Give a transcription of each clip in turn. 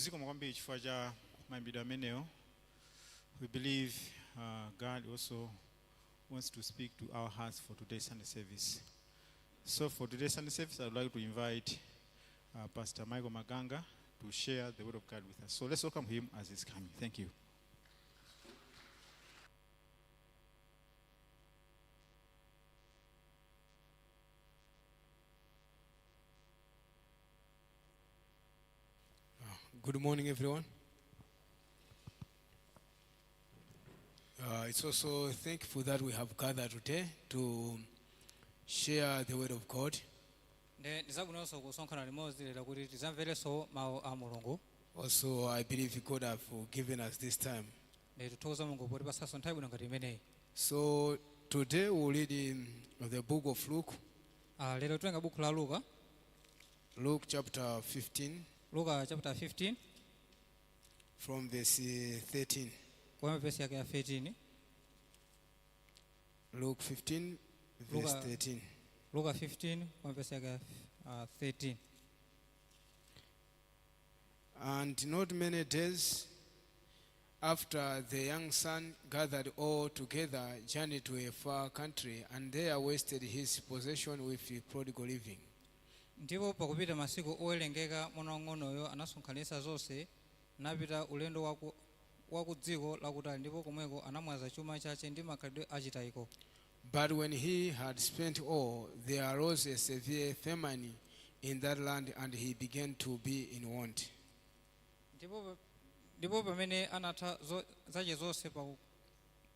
Zikomo kwambiri chifukwa cha mayimbidwe amenewo. We believe God also wants to speak to our hearts for today's Sunday service. So for today's Sunday service, I'd like to invite Pastor Michael Maganga to share the word of God with us. So let's welcome him as he's coming. Thank you. Good morning, everyone. It's also thankful that we have gathered today to share the word of God. Nde ndizabwinonso kusonkhana limodzi lero kuti tizamverenso mawu a Mulungu. Also, I believe God have given us this time. Ndi tithokoza Mulungu potipatsanso nthawi bwino ngati imeneyi. So today we'll read in the book of Luke. Ah, lero tiwerenga buku la Luka. Luke chapter 15. Luka chapter 15. From verse 13. Kuyamba verse yake ya 13. Luke 15, verse Luka, 13. Luka 15, kuyamba verse yake ya 13. And not many days after, the young son gathered all together, journeyed to a far country, and there wasted his possession with prodigal living. Ndipo pakupita masiku owerengeka mwana wang'onoyo anasonkhanitsa zonse napita ulendo wa ku dziko lakutali, ndipo komweko anamwaza chuma chache ndi makhalidwe achitayiko. But when he had spent all, there arose a severe famine in that land, and he began to be in want. Ndipo pamene anatha zache zonse,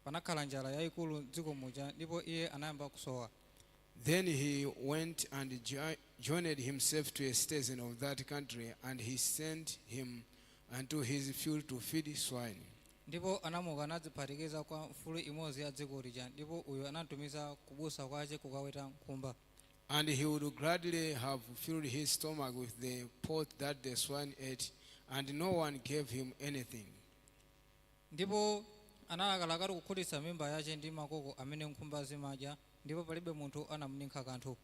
panakhala njala yayikulu m'dziko muja, ndipo iye anayamba kusowa. Then he went and joined himself to a citizen of that country, and he sent him unto his field to feed swine. Ndipo anamuka nadziphatikiza kwa mfulu imodzi ya dziko lija, ndipo uyo anamtumiza kubusa kwace kukaweta nkhumba. And he would gladly have filled his stomach with the pot that the swine ate, and no one gave him anything. Ndipo analakalaka kukhutitsa mimba yace ndi makoko amene nkhumba zimadya, ndipo palibe munthu anamuninkha kanthu.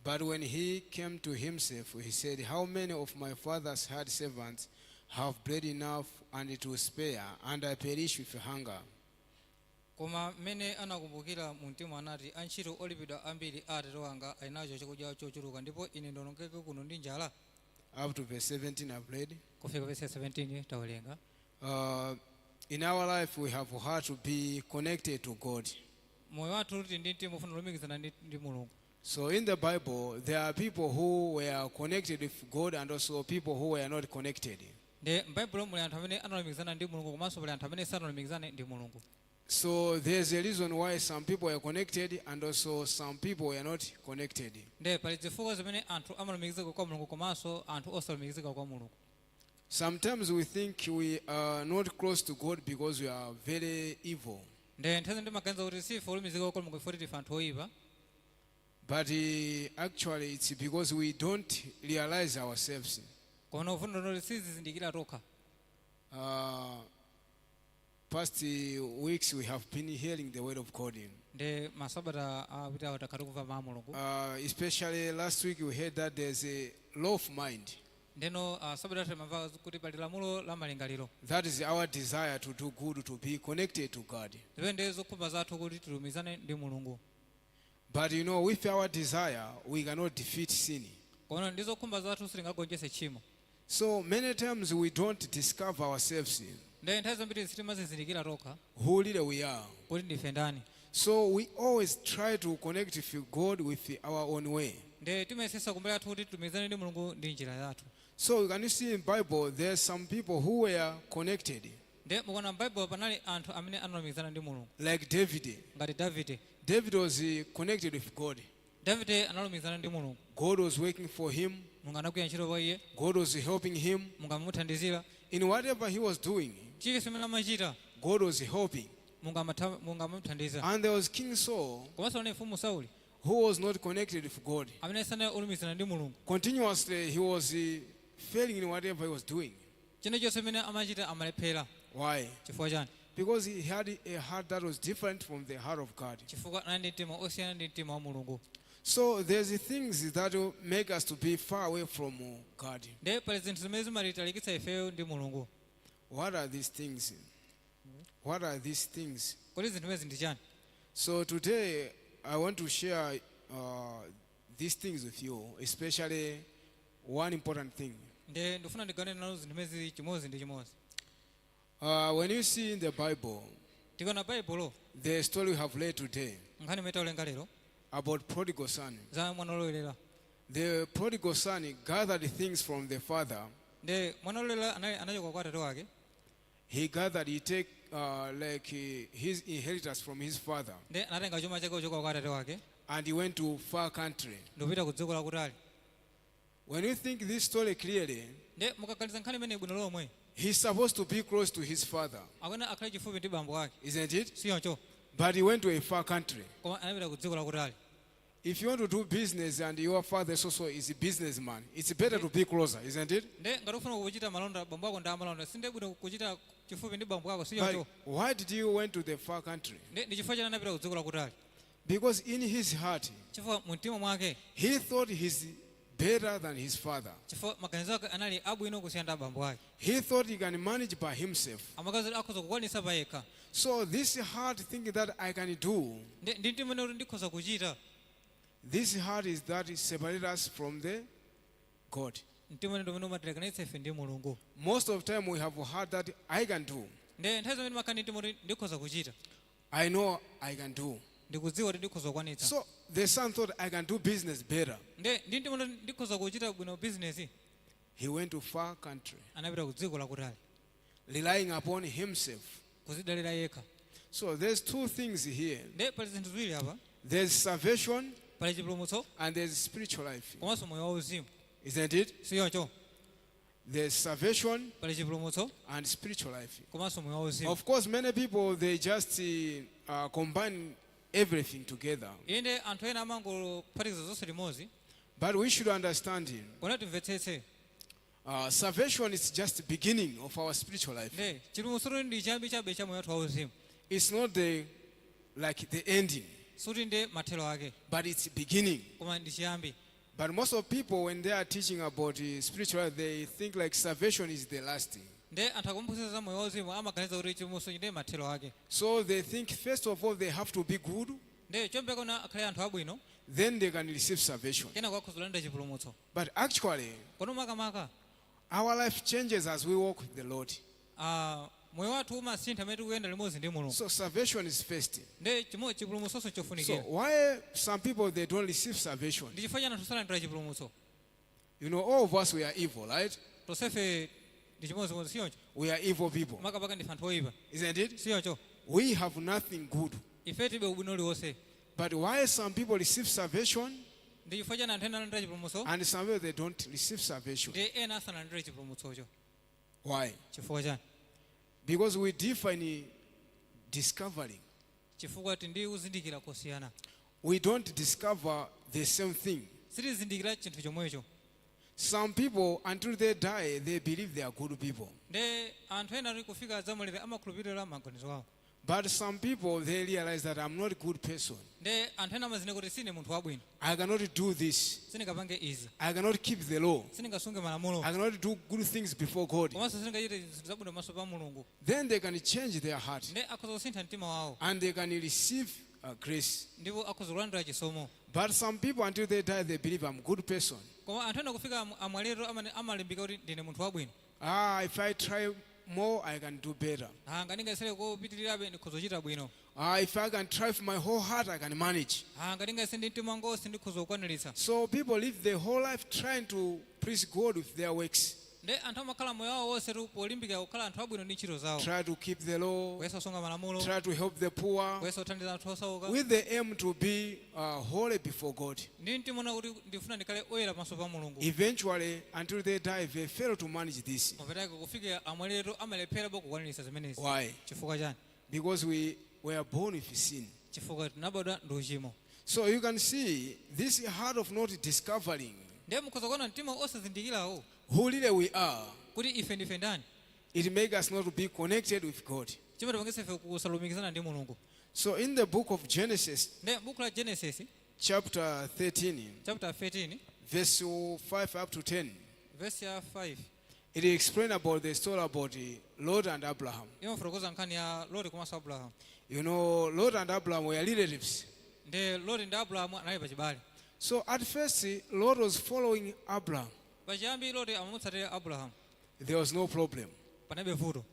But when he came to himself, he said, How many of my father's hired servants have bread enough and to spare, and I perish with hunger? Koma mmene anakumbukira mu mtima anati, antchito olipidwa ambiri a atate wanga ali nacho chakudya chochuluka, ndipo ine ndonongeke kuno ndi njala. Up to verse 17 I've read. Kufika verse 17 tawerenga. In our life we have had to be connected to God. Moyo wathu tili ndi mtima ufuna kulumikizana ndi Mulungu. So in the Bible there are people who were connected with God and also people who were not connected. Ndi m'Baibulo muli anthu amene analumikizana ndi Mulungu, komanso pali anthu amene sanalumikizane ndi Mulungu. So there's a reason why some people were connected and also some people were not connected. Ndi pali zifukwa zimene anthu amalumikizika kwa Mulungu komanso anthu osalumikizika kwa Mulungu. Sometimes we think we are not close to God because we are very evil. Ndi nthawi ndimaganiza kuti sife olumikizika kwa Mulungu ifo tife anthu oyipa. But actually it's because we don't realize ourselves. Koma vuto kuti sizizindikira tokha. Past weeks we have been hearing the word of God. Ndi masabata apitawo takhala tikumva mawu a Mulungu. Especially last week we heard that there's a law of mind. Ndeno sabata timamva kuti pali lamulo la malingaliro. That is our desire to do good, to be connected to God. Ndipo ndi zokhumba zathu kuti tilumikizane ndi Mulungu. But with our desire we cannot defeat sin. Koma ndi zokhumba zathu sitingagonjetse tchimo. So many times we don't discover ourselves. Ndi nthawi zambiri sitimazizindikira tokha. Who really we are. Kuti ndife ndani. So we always try to connect with God with our own way. Ndi timayesesa kumbali athu kuti tilumikizane ndi Mulungu ndi njira yathu. So can you see in Bible there are some people who were connected. Ndi mukuona m'Bible panali anthu amene analumikizana ndi Mulungu. Like David. Ngati David. David was connected with God. David analumikizana ndi Mulungu. God was working for him. Mulungu anagwira ntchito kwa iye. God was helping him. Mulungu amamuthandizira. In whatever he was doing, chilichonse chimene amachita, God was helping. Mulungu amamuthandiza. And there was King Saul, Komanso panali mfumu Sauli, who was not connected with God. amene sanali olumikizana ndi Mulungu. Continuously he was failing in whatever he was doing. Chilichonse chimene amachita amalephera. Why? Chifukwa chani? Because he had a heart that was different from the heart of God. Chifukwa anali ndi mtima osiyana ndi mtima wa Mulungu. So there's things that will make us to be far away from God. Nde pali zinthu zimene zimatitalikitsa ifeyo ndi Mulungu. What are these things? What are these things? Kodi zinthu zimenezi ndi chani? So today I want to share these things with you, especially one important thing. Nde ndifuna ndigawane nanu zinthu zimenezi chimodzi ndi chimodzi. When you see in the Bible, Tikaona Baibulo, the story we have read today nkhani imene tawerenga lero about prodigal son, za mwana olowerera, the prodigal son gathered things from the father. Nde mwana olowerera anachoka kwa atate wake. He take like his inheritance from his father, Nde anatenga chuma chake kuchoka kwa atate wake and he went to far country. Ndikupita ku dziko lakutali. When you think this story clearly, Nde mukaganiza nkhani imene bwino lomwe, he's supposed to be close to his father, akuyenera akhale chifupi ndi bambo ake, isn't it? Sichoncho? But he went to a far country. Koma anapita ku dziko lakutali. If you want to do business and your father is also is a businessman, it's better to be closer, isn't it? Nde ngati ufuna kuchita malonda bambo ako ndi amalonda sinde bwino kuchita chifupi ndi bambo ako, But sichoncho? why did you went to the far country? Nde ndi chifukwa chani anapita ku dziko lakutali? Because in his heart, Chifukwa mu mtima mwake, he thought he's better than his father. Chifukwa maganizo ake anali abwino kusiyana ndi abambo ake. He thought he can manage by himself. Amaganiza kuti akhoza kukwanitsa pa yekha. So this heart thinking that I can do, Ndi mtima umene kuti ndikhoza kuchita, this heart is that separates us from the God. Mtima umene ndi umene umatilekanitsa ife ndi Mulungu. Most of the time we have heard that I can do. Nde nthawi zimene timakhala ndi mtima kuti ndikhoza kuchita, I know I can do. Ndikudziwa kuti ndikhoza kukwanitsa. So the son thought, I can do business better. Nde ndi mtima kuti ndikhoza kuchita bwino bizinesi, He went to far country, anapita ku dziko lakutali, relying upon himself. Kuzidalira yekha. So there's two things here. Nde pali zinthu ziwiri apa. There's salvation Pali chipulumutso and there's spiritual life. Komanso moyo wauzimu. Isn't it? Sichoncho? There's salvation Pali chipulumutso and spiritual life. Komanso moyo wauzimu. Of course, many people, they just combine everything together. Inde anthu ena amangophatikiza zonse limodzi. But we should understand him. Koma timvetsetse. Salvation is just the beginning of our spiritual life. Nde chipulumutso ndi chiyambi chabe cha moyo wathu wauzimu. It's not the like the ending, Suti ndi mathero ake, but it's beginning. Koma ndi chiyambi. But most of people, when they are teaching about spiritual life, they think like salvation is the last thing. Nde anthu akuphunzitsa za moyo wauzimu amaganiza kuti chipulumutso ndi mathero ake. So they think first of all they have to be good, Nde choyamba kona akhale anthu abwino, then they can receive salvation. Kenako akhoza kulandira chipulumutso. But actually, Kono makamaka, our life changes as we walk with the Lord. Ah, moyo wathu umasintha amene tikuyenda limodzi ndi Mulungu. So salvation is first. Nde chimodzi chipulumutsoso So chofunikira. why some people, they don't receive salvation? Ndi chifukwa chani anthu salandira chipulumutso? All of us, we are evil, right? Tonsefe ndi chimodzimodzi, sichoncho? We are evil people, Makamaka ndife anthu oyipa, isn't it? Sichoncho? We have nothing good. Ife tilibe ubwino uliwonse. But why some people receive salvation Ndi chifukwa chani anthu ena alandira chipulumutso and some people, they don't receive salvation? ndi ena asalandire chipulumutsocho? Why? Chifukwa chani? Because we differ in discovering. Chifukwa tindi kuzindikira kosiyana. We don't discover the same thing. Sitizindikira chinthu chomwecho. Some people, until they die, they believe they are good people. Nde anthu ena ali kufika adzamwalira amakhulupirira maganizo awo. But some people, they realize that I'm not a good person. Nde anthu ena amazindikira kuti sine munthu wabwino. I cannot do this. Sindingapange izi. I cannot keep the law. Sindingasunge malamulo. I cannot do good things before God. Komanso sindingachite zinthu zabwino pamaso pa Mulungu. Then they can change their heart Nde akhoza kusintha mtima wawo and they can receive grace. Ndipo akhoza kulandira chisomo. But some people, until they die, they believe I'm a good person. Koma anthu ena kufika amwaliro amalimbika kuti ndine munthu wabwino. Ah, if I try more, I can do better. Ah, ngati ndingayesere kopitirirabe ndikhoza kuchita bwino. Ah, if I can try with my whole heart, I can manage. Ah, ngati ndingayesere ndi mtima wanga wonse ndikhoza kukwaniritsa. So people live their whole life trying to please God with their works. Nde anthu amakhala moyo wawo wonse tu polimbikira kukhala anthu abwino ndi ntchito zawo. Try to keep the law, Kuyesa kusunga malamulo, try to help the poor, kuyesa kuthandiza anthu osauka, with the aim to be holy before God. Ndi mtima kuti ndifuna ndikhale oyera pamaso pa Mulungu. Eventually, until they die, they fail to manage this. Mapetake kufikira amwaliro amalephera kukwaniritsa zimenezi. Why? Chifukwa chani? Because we were born with sin. Chifukwa tinabadwa ndi uchimo. So you can see this heart of not discovering Ndiye mukhoza kuona mtima osazindikirawo who really we are, kuti ife ndife ndani, it makes us not to be connected with God. Chimatipangitsa ife kusalumikizana ndi Mulungu. So in the book of Genesis, Ndiye buku la Genesis, chapter 13, Chapter 13, verse 5 up to 10, verse ya 5, it explains about the story about Lot and Abraham. Imafotokoza nkhani ya Loti komanso Abrahamu. Lot and Abraham were relatives. Ndi Loti ndi Abrahamu anali pachibale. So at first, Lot was following Abraham. Pachiyambi Loti amamutsatira Abrahamu. There was no problem Panalibe vuto,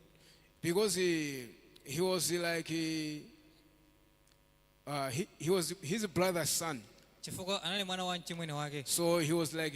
because he was like he was his brother's son. Chifukwa anali mwana wa mchimwene wake. So he was like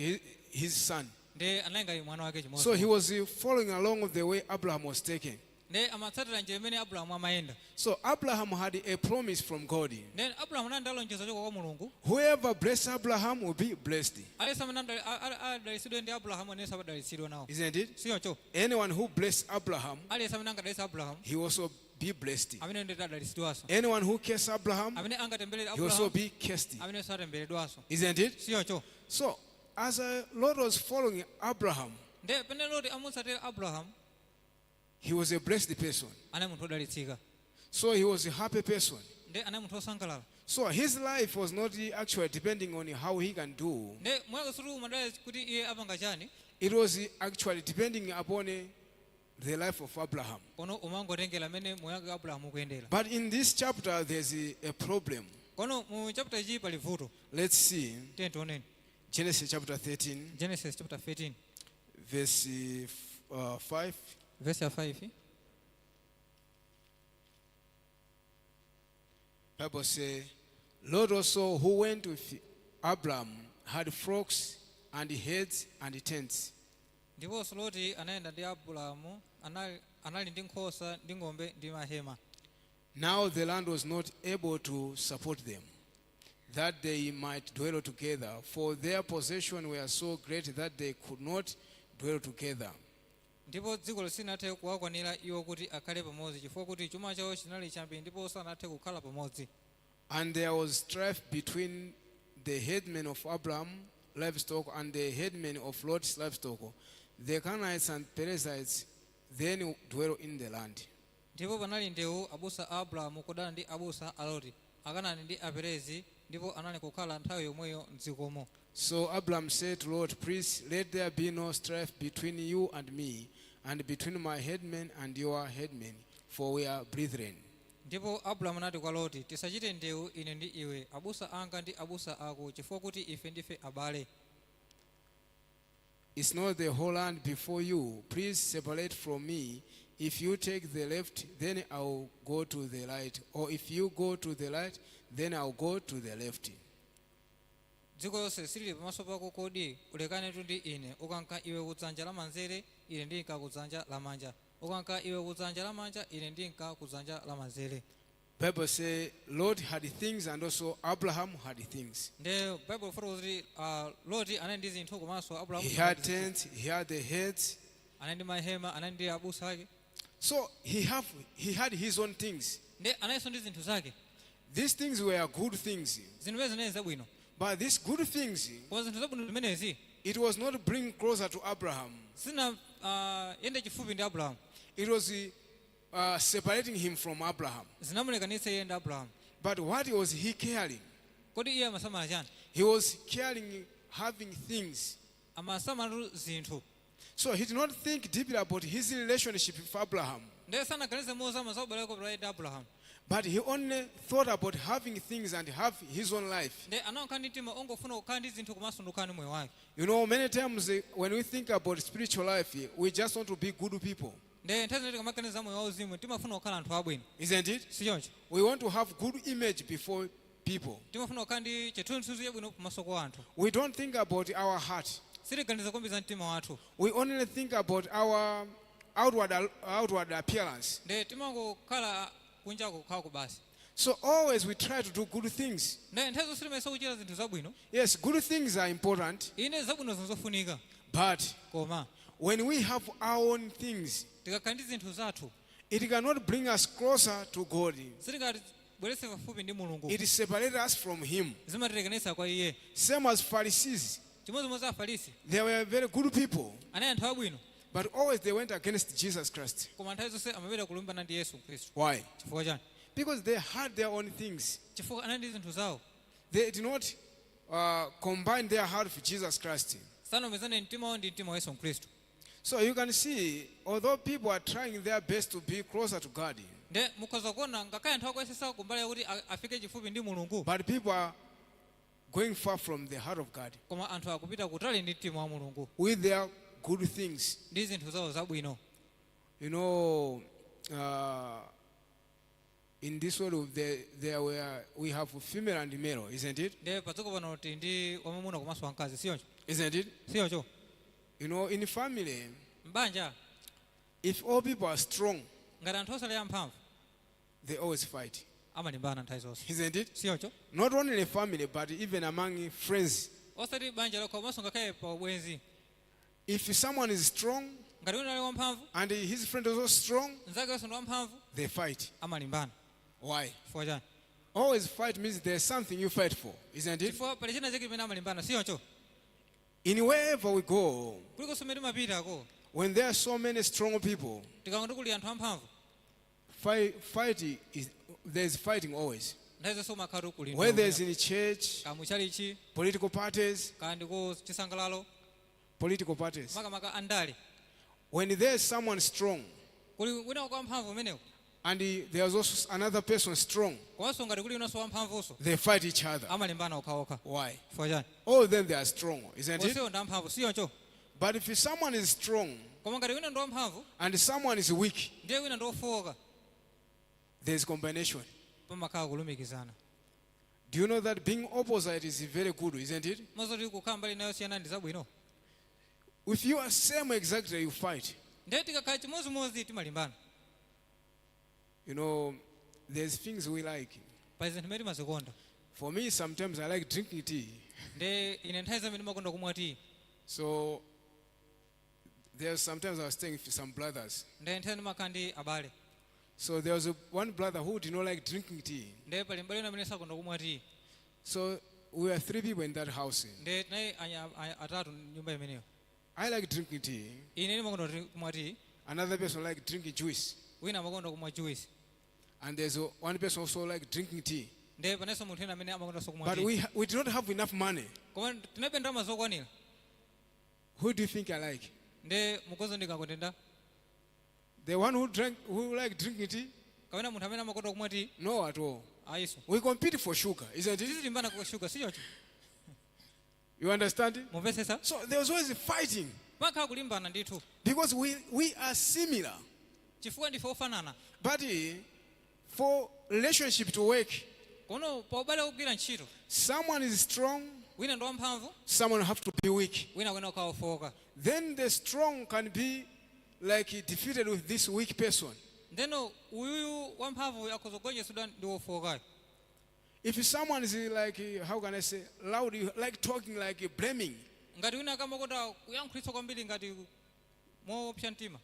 his son. Ndi anali ngati mwana wake chimodzi. So he was following along the way Abraham was taken. Ndi amatsatira njira imene Abrahamu amayenda. So Abraham had a promise from God. Ndi Abrahamu anali ndi lonjezo choka kwa Mulungu. Whoever bless Abraham will be blessed. Aliyense amene adalitsidwe ndi Abrahamu anenso adalitsidwa nawo. Isn't it? Sichoncho? Anyone who bless Abraham, Aliyense amene angadalitsa Abrahamu, he also be blessed. amene ndi adalitsidwanso. Anyone who curse Abraham, Amene angatemberere he also Abrahamu, be cursed. amenenso atembereredwanso. Isn't it? Sichoncho? So, as Lot was following Abraham, Ndi pamene Loti amutsatira Abrahamu, he was a blessed person. anali munthu wodalitsika. So he was a happy person. Ndi anali munthu wosangalala. So his life was not actually depending on how he can do. Ndi moyo wake sumadalira kuti iye apanga chani. It was actually depending upon the life of Abraham. Kono umangotengera mmene moyo wake Abrahamu ukuyendera. But in this chapter, there's a problem. Kono mu chapter ichi pali vuto. Let's see Tiye tioneni. Genesis chapter 13, Genesis chapter 13, verse 5. Verse ya 5. Bible say, Lot also, who went with Abraham, had flocks and herds and tents. Ndiponso Loti anayenda ndi Abrahamu anali ndi nkhosa ndi ng'ombe ndi mahema. Now the land was not able to support them, that they might dwell together, for their possession were so great that they could not dwell together. Ndipo dziko silinathe kuwakwanira iwo kuti akhale pamodzi, chifukwa kuti chuma chawo chinali chambiri ndipo sanathe kukhala pamodzi. And there was strife between the headmen of Abraham livestock and the headmen of Lot's livestock. The Canaanites and Perizzites then dwell in the land. Ndipo panali ndewu abusa a Abrahamu kudana ndi abusa a Loti, Akanaani ndi Aperezi, ndipo anali kukhala nthawi yomweyo mdzikomo. So Abraham said to Lot, "Please let there be no strife between you and me, and between my headmen and your headmen, for we are brethren." Ndipo Abrahamu anati kwa Loti, "Tisachite ndewu ine ndi iwe, abusa anga ndi abusa ako, chifukwa kuti ife ndife abale." Is not the whole land before you? Please separate from me. If you take the left, then I'll go to the right. Or if you go to the right, then I'll go to the left. Dziko lonse silili pamaso pako kodi? Ulekanetu ndi ine. Ukanka iwe kudzanja lamanzere, ine ndinka kudzanja lamanja. Ukanka iwe kudzanja lamanja, ine ndinka kudzanja lamanzere. Bible say Lot had things and also Abraham had things. Nde Bible ifotokoza kuti Loti anali ndi zinthu komanso Abrahamu He had tents, he had the herds. anali ndi mahema, anali ndi abusa ake. So he had his own things. Nde analinso ndi zinthu zake. These things were good things. Zinthu zimene zinali zabwino. But these good things, Koma zinthu zabwino zimenezi, it was not bring closer to Abraham. Sina yende chifupi ndi Abrahamu. It was separating him from Abraham. Zinamulekanitsa iye ndi Abrahamu. But what was he caring? Kodi iye amasamala chani? He was caring having things. Amasamala zinthu. So he did not think deeply about his relationship with Abraham. Ndiye sanaganize mozama za ubale wake ndi Abrahamu. But he only thought about having things and have his own life. Ndiye anakhala ndi mtima ongofuna kukhala ndi zinthu komanso ndikukhala ndi moyo wake. Many times when we think about spiritual life, we just want to be good people. Ndiye nthawi zina tikamaganiza za moyo wauzimu timafuna kukhala anthu abwino. Isn't it? Si choncho? We want to have good image before people. Timafuna kukhala ndi chithunzithunzi chabwino pamaso kwa anthu. We don't think about our heart. Sitiganiza kwambiri za mtima wathu. We only think about our outward appearance. Ndiye timangokhala kunjako kukhalako basi. So always we try to do good things. Ndiye nthawi zonse timayesa kuchita zinthu zabwino. Yes, good things are important, Ine zabwino zinzofunika, but koma when we have our own things, tikakhala ndi zinthu zathu, it cannot bring us closer to God. Sitingatibweretse pafupi ndi Mulungu. It separates us from Him. Zimatilekanitsa kwa iye. Same as Pharisees, Chimodzimodzi Afarisi, they were very good people, anali anthu abwino, but always they went against Jesus Christ. Koma nthawi zonse amapita kulimbana ndi Yesu Khristu. Why? Chifukwa chani? Because they had their own things. Chifukwa anali ndi zinthu zawo. They did not combine their heart with Jesus Christ. Sanalumikizane mtima wawo ndi mtima wa Yesu Khristu. So you can see, although people are trying their best to be closer to God, Nde mukhoza kuona ngakhale anthu akuyesesa kumbali yakuti afike chifupi ndi Mulungu, but people are going far from the heart of God koma anthu akupita kutali ndi mtima wa Mulungu with their good things. ndi zinthu zawo zabwino. In this world, we have female and male, isn't it? Nde padziko pano tili ndi wamamuna komanso wamkazi, siyoncho? Isn't it? Siyoncho? In family, Mbanja, if all people are strong, ngati anthu onse ali amphamvu, they always fight. Amalimbana nthawi zonse. Isn't it? Siyoncho? Not only in family, but even among friends. Osati banja lokha komanso ngakhale pa ubwenzi. If someone is strong Ngati wina ali wamphamvu and his friend is also strong, mnzake wenso ndi wamphamvu, they fight. Amalimbana. Why? Chifukwa chani? Always fight means there's something you fight for, isn't it? Chifukwa pali china chake chimene amalimbana, siyoncho? In wherever we go, Kulikonse kumene timapitako, when there are so many strong people, tikangoti kuli anthu amphamvu, fight is there's fighting always. Nthawi zonse umakhala kuli. Whether it's in church, Kamuchalichi, political parties, kandi ku chisangalalo, political parties. Makamaka andale. When there's someone strong Kuli wina wamphamvu umenewo and there's also another person strong, komanso ngati kuli winanso wamphamvunso, they fight each other. Amalimbana okhaokha. Why? Chifukwa chani? All of them, they are strong, isn't it? Onsewo ndi amphamvu, siyoncho? But if someone is strong Koma ngati wina ndi wamphamvu and someone is weak, ndiye wina ndi wofowoka, there's combination. Pamakhala kulumikizana. Do you know that being opposite is very good, isn't it? Mazoti kukhala mbali nayo siyana ndi zabwino. If you are same exactly, you fight. Ndiye tikakhala chimodzimodzi timalimbana. There's things we like. Pa zinthu zimene timazikonda. For me, sometimes I like drinking tea. Ndiye ine nthawi zambiri ndimakonda kumwa tii. So there's sometimes I was staying with some brothers. Ndiye nthawi ndimakhala ndi abale. So there was one brother who did not like drinking tea. Ndiye pali m'bale wina amene sakonda kumwa tii. So we were three people in that house. Ndiye tinali atatu mnyumba imeneyo. I like drinking tea. Ine ndimakonda kumwa tii. Another person like drinking juice. Wina amakonda kumwa juice. And there's one person also like drinking tea. Ndiye panenso munthu ena amene amakondanso kumwa But tii. we did not have enough money. Koma tinalibe ndalama zokwanira. Who do you think I like? Ndiye mukozo ndikakondenda? The one who like drinking tea? Kapena munthu amene amakonda kumwa tii? No, at all. Ayiso. We compete for sugar, isn't it? Tizilimbana ku shuga, sichoncho? You understand? Mumvetsetsa? So there was always fighting Pamakhala kulimbana ndithu because we are similar. Chifukwa ndife ofanana. But for relationship to work, Kono pa ubale wogwira ntchito, someone is strong, wina ndi wamphamvu, someone have to be weak. Wina wina ukhala ofowoka. Then the strong can be like defeated with this weak person. Ndeno uyuyu wamphamvu akhoza kugonjetsedwa ndi wofowokayo. If someone is like, how can I say, loud, like talking, like blaming, Ngati wina akamakonda kuyankhulitsa kwambiri ngati moopsa mtima,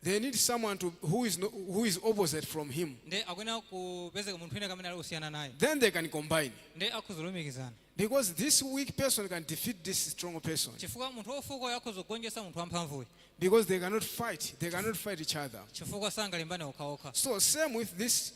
they need someone who is, no, who is opposite from him. Nde akuyenera kupezeka munthu wina kamene ali osiyana naye. Then they can combine. Nde akhoza kulumikizana. Because this weak person can defeat this strong person. Chifukwa munthu wofowokayo akhoza kugonjetsa munthu wamphamvuyo. Because they cannot fight. They cannot fight each other. Chifukwa sangalimbane okhaokha. So same with this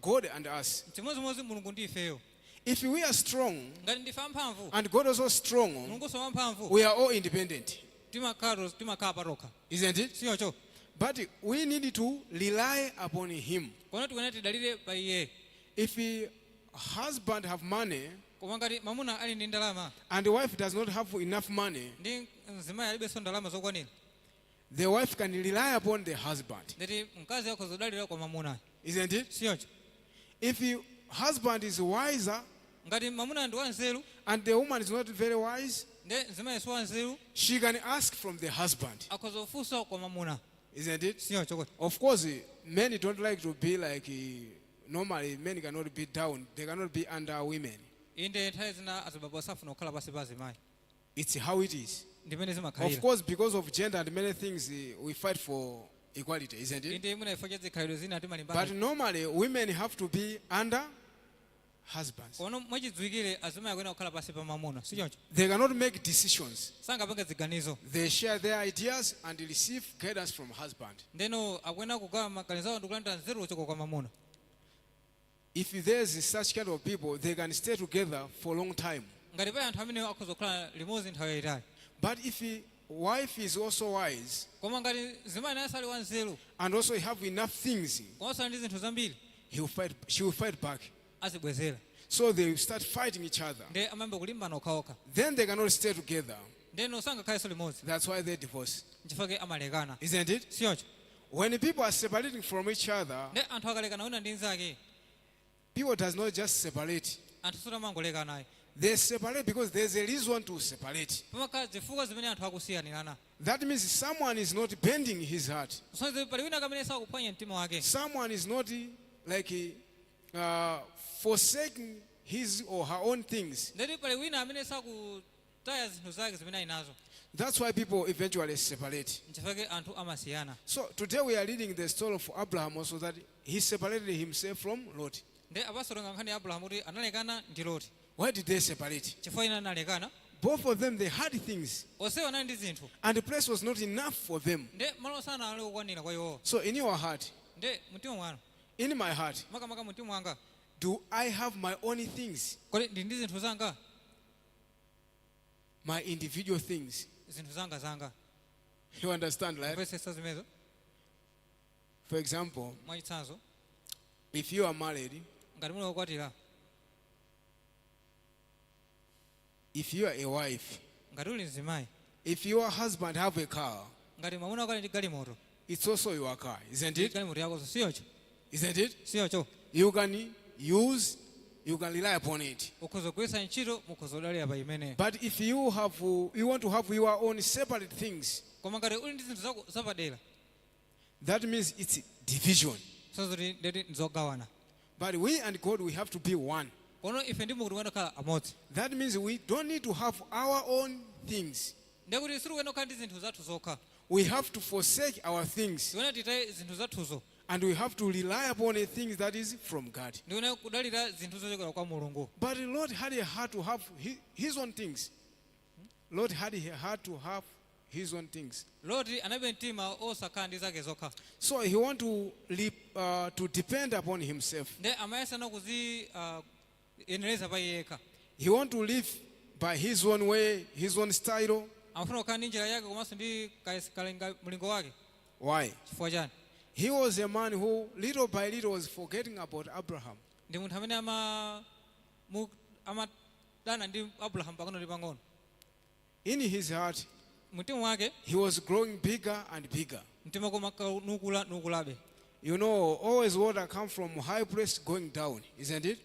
God and us. Chimodzimodzi Mulungu ndi ifeyo. If we are strong Ngati ndife amphamvu and God also strong, Mulungunso wamphamvu, we are all independent. Timakhala patokha. Isn't it? Siyocho? But we need to rely upon Him. Koma tikuyenera tidalire pa iye. If the husband have money Koma ngati mamuna ali ndi ndalama and the wife does not have enough money, ndi mzimayi alibenso ndalama zokwanira, the wife can rely upon the husband. Nditi mkazi akhoza kudalira kwa mamuna. Isn't it? Siyocho? If the husband is wiser Ngati mamuna ndi wanzeru and the woman is not very wise, ndi mzimayi si wanzeru, she can ask from the husband. Akhoza kufunsa kwa mamuna. Isn't it? Siyocho kuti? Of course, men don't like to be like, normally men cannot be down. They cannot be under women. Inde nthawi zina azibambo safuna kukhala pansi pa azimayi. It's how it is. Ndimene Of zimakhalira. course, because of gender and many things, we fight for equality, isn't it? Inde mwina chifukwa cha zikhalidwe zina timalimbana. But normally, women have to be under husbands. Kono mwachidziwikire azimayi akuyenera kukhala pansi pa mamuna, sichoncho? They cannot make decisions. Sangapange ziganizo. They share their ideas and receive guidance from husband. Ndeno akuyenera kugawa maganizo awo ndi kulandira nzeru kuchoka kwa mamuna. If there's such kind of people, they can stay together for a long time. Ngati pali anthu amenewo akhoza kukhala limodzi nthawi yayitali. But if the wife is also wise Koma ngati mzimayi naye sali wanzeru and also have enough things, komanso ali ndi zinthu zambiri, he'll fight, she will fight back. Azibwezera. So they start fighting each other. Ndi amayamba kulimbana okhaokha. Then they cannot stay together. Ndeno sangakhalenso limodzi. That's why they divorce. Nchifukwa amalekana. Isn't it? Sichoncho? When people are separating from each other, Ndi anthu akalekana wina ndi nzake, people does not just separate. Anthu samangolekana ayi. They separate because there's a reason to separate. Pamakhala zifukwa zimene anthu akusiyanirana. That means someone is not bending his heart. Kusonyeza pali wina kamene sakuphwanya mtima wake. Someone is not like forsaking his or her own things. Ndeti pali wina amene sakutaya zinthu zake zimene ali nazo. That's why people eventually separate. Nchifukwa anthu amasiyana. So today we are reading the story of Abraham also, that he separated himself from Lot. Ndi apanso tawerenga nkhani ya Abrahamu kuti analekana ndi Loti. Why did they separate? Chifukwa chani analekana? Both of them, they had things, Onsewo anali ndi zinthu, and the place was not enough for them. ndi malo sanali okwanira kwa iwowo. So in your heart, Ndi mtima mwanu, in my heart, makamaka mtima mwanga, do I have my own things, kodi ndi ndi zinthu zanga, my individual things? Zinthu zanga zanga? You understand, right? Kumvetsetsa zimenezo? For example, Mwachitsanzo, if you are married, ngati muli wokwatira, if you are a wife, ngati uli mzimayi, if your husband have a car, ngati mwamuna wako ali ndi galimoto, it's also your car, isn't ndi it? galimoto yakonso, sichoncho? Isn't it? Sichoncho? You can use, you can rely upon it. Ukhoza kugwiritsa ntchito, mukhoza kudalira pa imeneyo. But if you want to have your own separate things, Koma ngati uli ndi zinthu zako zapadera, that means it's division. Sozoti ndeti ndizogawana. But we and God, we have to be one. Kono ife ndi Mulungu tikuyenera kukhala amodzi. That means we don't need to have our own things. Ndekuti sitikuyenera kukhala ndi zinthu zathu zokha. We have to forsake our things Tikuyenera titaye zinthu zathuzo and we have to rely upon the things that is from God. Ndikuyenera kudalira zinthu zochokera kwa Mulungu. But Lot had a heart to have his own things. Lot had a heart to have his own things. Loti analibe mtima osakhala ndi zake zokha. So he want to depend upon himself. Nde amayesana kuzi yenereza pa iye yekha. He want to live by his own way, his own style. Amafuna kukhala ndi njira yake komanso ndi kalenga mlingo wake. Why? Chifukwa chani? He was a man who little by little was forgetting about Abraham. Ndi munthu amene amadana ndi Abrahamu pang'ono ndi pang'ono. In his heart, Mtima wake, he was growing bigger and bigger. Mtima koma nukula nukulabe. Always water come from high place going down, isn't it?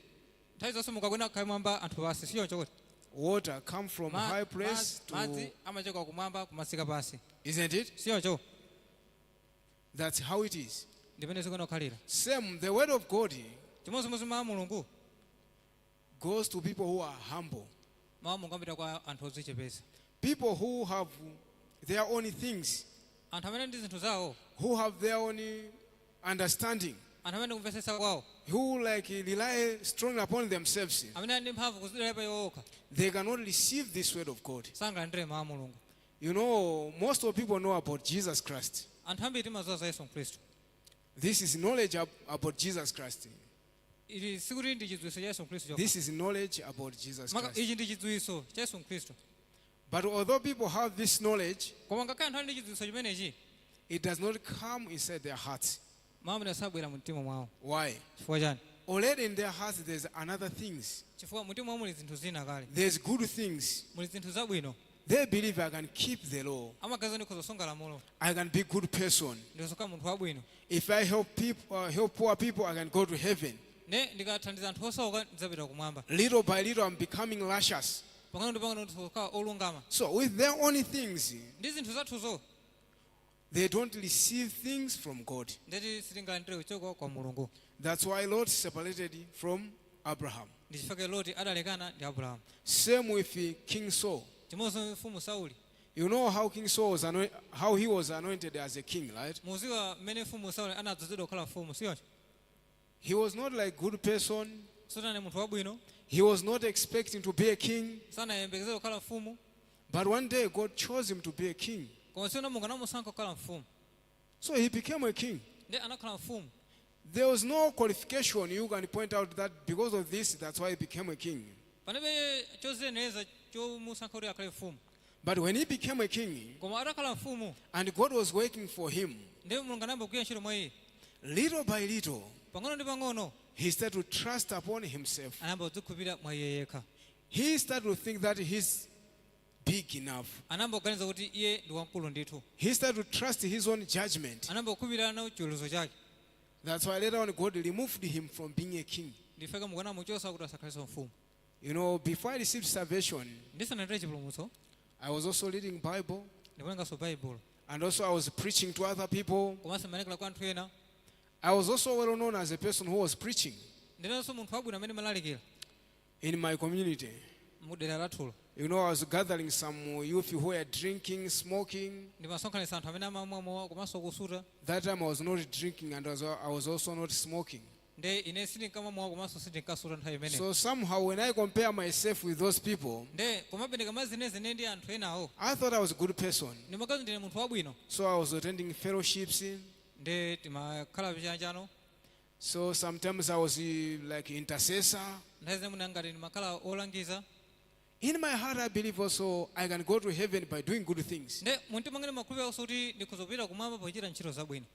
Nthawi zonse mukakwena kukhala mwamba anthu pasi, sichoncho kuti? Water come from high place to, Madzi amachoka kumwamba kumatsika pasi, isn't it? Sichoncho? That's how it is. Ndimene zikuyenera kukhalira. Same, the word of God Chimodzimodzi mawu a Mulungu goes to people who are humble. Mawu a Mulungu amapita kwa anthu odzichepetsa. People who have their own things, Anthu amene ndi zinthu zawo, who have their own understanding, anthu amene kumvetsetsa kwawo, who like rely strongly upon themselves, amene ali ndi mphamvu kuzidalira pa iwo okha, they cannot receive this word of God. Sangalandire mawu a Mulungu. Most of people know about Jesus Christ. Anthu ambiri timadziwa za Yesu Khristu. This is knowledge about Jesus Christ. Ili sikuti ndi chidziwitso cha Yesu Khristu chokha. This is knowledge about Jesus Christ. Ichi ndi chidziwitso cha Yesu Khristu. But although people have this knowledge, Koma ngakhale anthu ali ndi chidziwitso chimenechi, it does not come inside their hearts. Mawu amene sabwera mu mtima mwawo. Why? Chifukwa chani? Already in their hearts, there's another things. Chifukwa mtima mwawo muli zinthu zina kale. There's good things. Muli zinthu zabwino. They believe I can keep the law. Amaganiza ndikhoza kusunga lamulo. I can be good person. Ndikhoza munthu wabwino. If I help people, help poor people, I can go to heaven. Ne ndikathandiza anthu osauka ndidzapita kumwamba. Little by little, I'm becoming righteous. Pang'ono ndi pang'ono ndikukhala olungama. So with their own things, Ndi zinthu zathuzo, they don't receive things from God. Ndeti sitingalandire kuchoka kwa Mulungu. That's why Lot separated from Abraham. Ndi chifukwa Loti adalekana ndi Abrahamu. Same with King Saul. Chimodzimodzi mfumu Sauli. You know how King Saul was anointed, how he was anointed as a king, right? Muziwa mmene mfumu Sauli anadzozedwa kukhala mfumu, sichoncho? He was not like good person. Sanali munthu wabwino. He was not expecting to be a king. Sanayembekezere kukhala mfumu. But one day God chose him to be a king. Koma tsiku lina Mulungu anamusankha kukhala mfumu. So he became a king. Ndi anakhala mfumu. There was no qualification you can point out that because of this, that's why he became a king. Palibe choziyenereza chomusankha kuti akhale mfumu. But when he became a king Koma atakhala mfumu and God was working for him, ndi Mulungu anayamba kugwira ntchito mwa iye, little by little, pang'ono ndi pang'ono he started to trust upon himself. Anayamba kudzikhulupirira mwa iye yekha. He started to think that he's big enough. Anayamba kuganiza kuti iye ndi wamkulu ndithu. He started to trust his own judgment. Anayamba kukhulupirira nawo chiweruzo chake. That's why later on God removed him from being a king. Ndifeka Mulungu anamuchotsa kuti asakhalenso mfumu. Before I received salvation, Ndisanalandire chipulumutso, I was also reading Bible ndimawerenganso Baibulo and also I was preaching to other people. komanso ndimalalikira kwa anthu ena. I was also well known as a person who was preaching Ndinenso munthu wabwino amene amalalikira in my community. Mudera lathulo. I was gathering some youth who were drinking, smoking. Ndimasonkhanitsa anthu amene amamwa mowa komanso kusuta. That time I was not drinking and I was also not smoking. Nde ine sindinkamwa mowa komanso sindinkasuta nthawi imeneyo. So somehow when I compare myself with those people, Nde komabe ndikamazinezene ndi anthu enawo, I thought I was a good person. Ndimakazi ndine munthu wabwino. So I was attending fellowships. Nde timakhala pachanjano. So sometimes I was like intercessor. Nthawi zina mwina ngati ndimakhala olangiza. In my heart, I believe also I can go to heaven by doing good things. Nde mumtima mwanga ndimakhulupirira kuti ndikhoza kupita kumwamba pochita ntchito zabwino.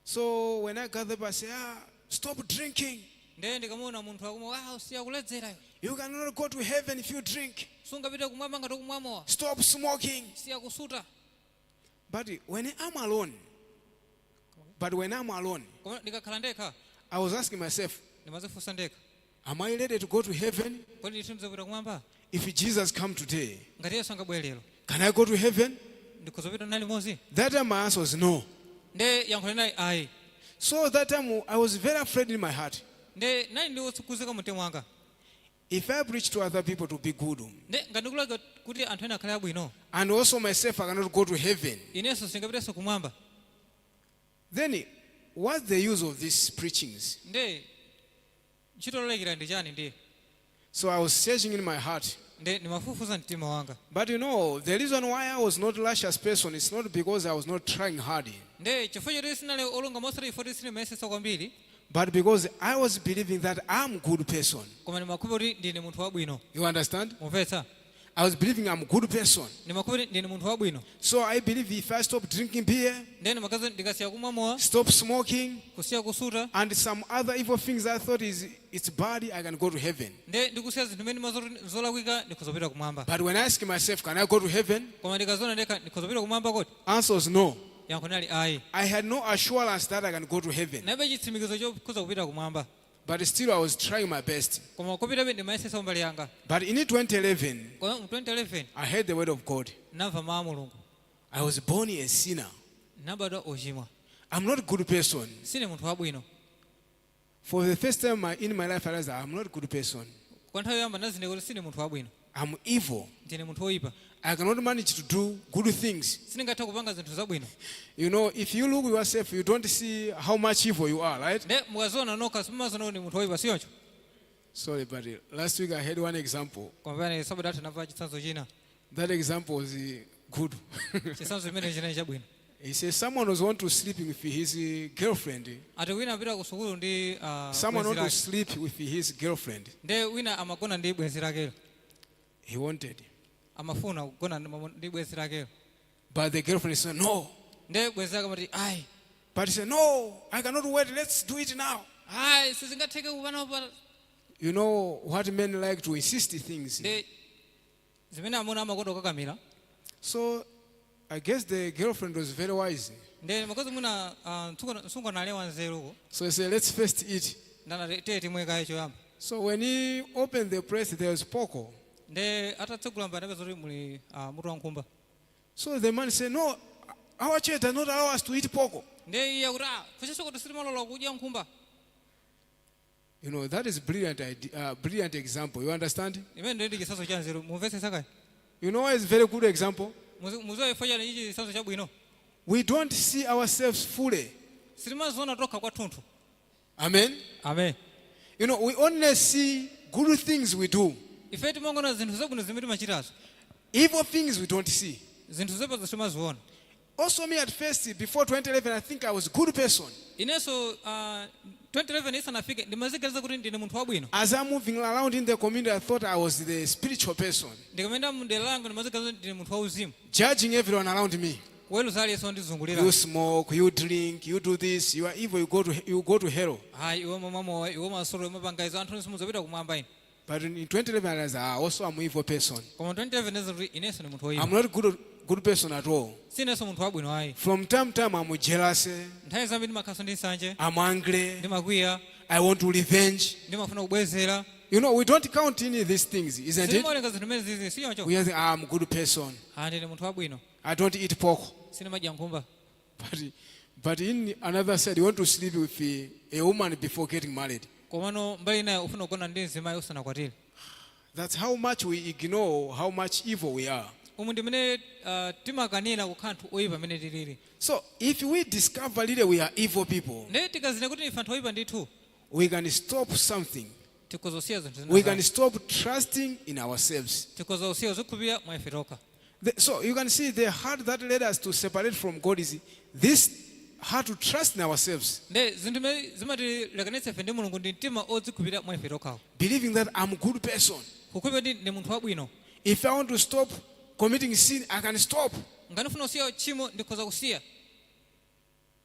So when I gather up, I say, "Ah, stop drinking." Nde ndikamuona munthu akumwa, "Ah, usiya kuledzera iwe." "You cannot go to heaven if you drink." "Sungapite kumwamba ngati ukumwa mowa." "Stop smoking." "Siya kusuta." But when I'm alone, Koma ndikakhala ndekha, I was asking myself, ndimazifunsa ndekha, "Am I ready to go to heaven?" "Kodi ndithu ndizapita kumwamba?" If Jesus come today, Ngati Yesu angabwere lero, can I go to heaven? Ndikhoza kupita naye limodzi? That time my answer was no. Nde yankho linali ayi. So that time I was very afraid in my heart. Nde nali ndi wotsukuzika mumtima mwanga. If I preach to other people to be good, Nde ngati ndikulalikira kuti anthu ena akhale abwino, and also myself I cannot go to heaven, inenso sindingapitenso kumwamba, then what's the use of these preachings? Nde ntchito yolalikira ndi chani ndiye? So I was searching in my heart. Nde ndimafufuza mtima wanga. But the reason why I was not righteous person is not because I was not trying hard, Nde chifukwa choti sinali olungama osati chifukwa choti sindimayesetsa kwambiri, but because I was believing that I'm good person. Koma ndimakhulupirira kuti ndine munthu wabwino. You understand? Mumvetsa? I was believing I'm a good person. Ndimakhulupirira ndine munthu wabwino. So I believe if I stop drinking beer, Nde ndimakazi ndikasiya kumwa mowa, stop smoking, kusiya kusuta, and some other evil things I thought is it's bad, I can go to heaven. Nde ndikusiya zinthu zimene ndimazoti zolakwika ndikhoza kupita kumwamba. But when I ask myself, "Can I go to heaven?" Koma ndikaziona ndekha, ndikhoza kupita kumwamba kodi? Answer was no. Yankho linali ayi. I had no assurance that I can go to heaven. Ndinalibe chitsimikizo chokhoza kupita kumwamba. But still, I was trying my best. Koma kupitabe ndimayesetsa mbali yanga. But in 2011, Koma mu 2011, I heard the word of God. Ndinamva mawu a Mulungu. I was born a sinner. Ndinabadwa ochimwa. I'm not a good person. Sine munthu wabwino. For the first time in my life, I realized I'm not a good person. Kwa nthawi yoyamba ndinazindikira kuti sine munthu wabwino. I'm evil. Ndine munthu woyipa. I cannot manage to do good things. Sindingathe kupanga zinthu zabwino. If you look yourself, you don't see how much evil you are, right? Nde mukaziona nokha simumaziona kuti ndi munthu woyipa, sichoncho? Sorry, but last week I had one example. Koma pamene sabata yatha ndinamva chitsanzo china. That example was good. Chitsanzo chimene chinali chabwino. He says someone was want to sleep with his girlfriend. Ati wina apita ku sukulu ndi Someone bwenzi want to lake. Sleep with his girlfriend. Nde wina amagona ndi bwenzi lakelo. He wanted. Amafuna kugona ndi bwenzi lakelo. But the girlfriend said, "No." Nde bwenzi lake amati ayi. But he said, "No, I cannot wait. Let's do it now." Ayi, sizingatheke kupanopa. You know what men like to insist things. Nde zimene amuna amakonda kukakamira. So I guess the girlfriend was very wise. Nde makazi mwina msungwana ali wanzeruko. So he said, "Let's first eat." Ndanati tiye timwe kaye choyamba. So when he opened the plate, there was pork. Nde atatsegula mbale anapeza kuti muli mutu wa nkhumba. So the man said, "No, our church does not allow us to eat pork." Nde iye akuti ah kuchalichi kwathu sitimalola kudya nkhumba. That is brilliant idea, brilliant example. You understand? Imene ndi chitsanzo cha nzeru, mumvetsetsa kaya? You know why it's very good example? Muziwa chifukwa chani ichi chitsanzo chabwino? We don't see ourselves fully. Sitimaziona tokha kwathunthu. Amen. Amen. We only see good things we do. Ife timangoona zinthu zabwino zimene timachitazo. Evil things we don't see. Zinthu zoyipa sitimaziona. Also me at first, before 2011, I think I was a good person. Inenso 2011 isanafike ndimaziganiza kuti ndine munthu wabwino. As I'm moving around in the community, I thought I was the spiritual person, Ndikamayenda mudera langa ndimaziganiza kuti ndine munthu wauzimu, judging everyone around me. Kuweruza aliyense wondizungulira. You smoke, you drink, you do this, you are evil, you go to hell. Hayi iwe mamamowa iwe masolo mapanga izo anthu simudzapita kumwamba ine. But in 2011, I realized, ah, also I'm an evil person. Koma 2011 ndinadziwa kuti inenso ndi munthu woyipa. I'm not a good person at all. Sinenso munthu wabwino ayi. From time to time, I'm jealous. Nthawi zambiri ndimakhalanso ndi nsanje. I'm angry. Ndimakwiya. I want to revenge. Ndimafuna kubwezera. We don't count any of these things, isn't it? Sitimawerenga zinthu zimene zizi sichoncho? We are saying, ah, I'm a good person. Ah, ndine munthu wabwino. I don't eat pork. Sindimadya nkhumba. But in another side, you want to sleep with a woman before getting married. Komano mbali inayo ufuna kugona ndi mzimayi usanakwatire. That's how much we ignore how much evil we are. Umu ndimene timakanira kukhala anthu oyipa amene tilili. So if we discover really we are evil people, Ndiye tikazindikira kuti ife anthu oyipa ndithu, we can stop something. Tikhoza kusiya zinthu zina We zake. can stop trusting in ourselves. Tikhoza kusiya kukhulupirira mwa ife tokha. So you can see the heart that led us to separate from God is this heart to trust in ourselves, Nde zinthu zimene zimatilekanitsa ife ndi Mulungu ndi mtima odzikhulupirira mwa ife tokhawo, believing that I'm a good person. Kukhulupirira kuti ndi munthu wabwino. If I want to stop committing sin, I can stop. Ngati ndifuna kusiya tchimo ndikhoza kusiya.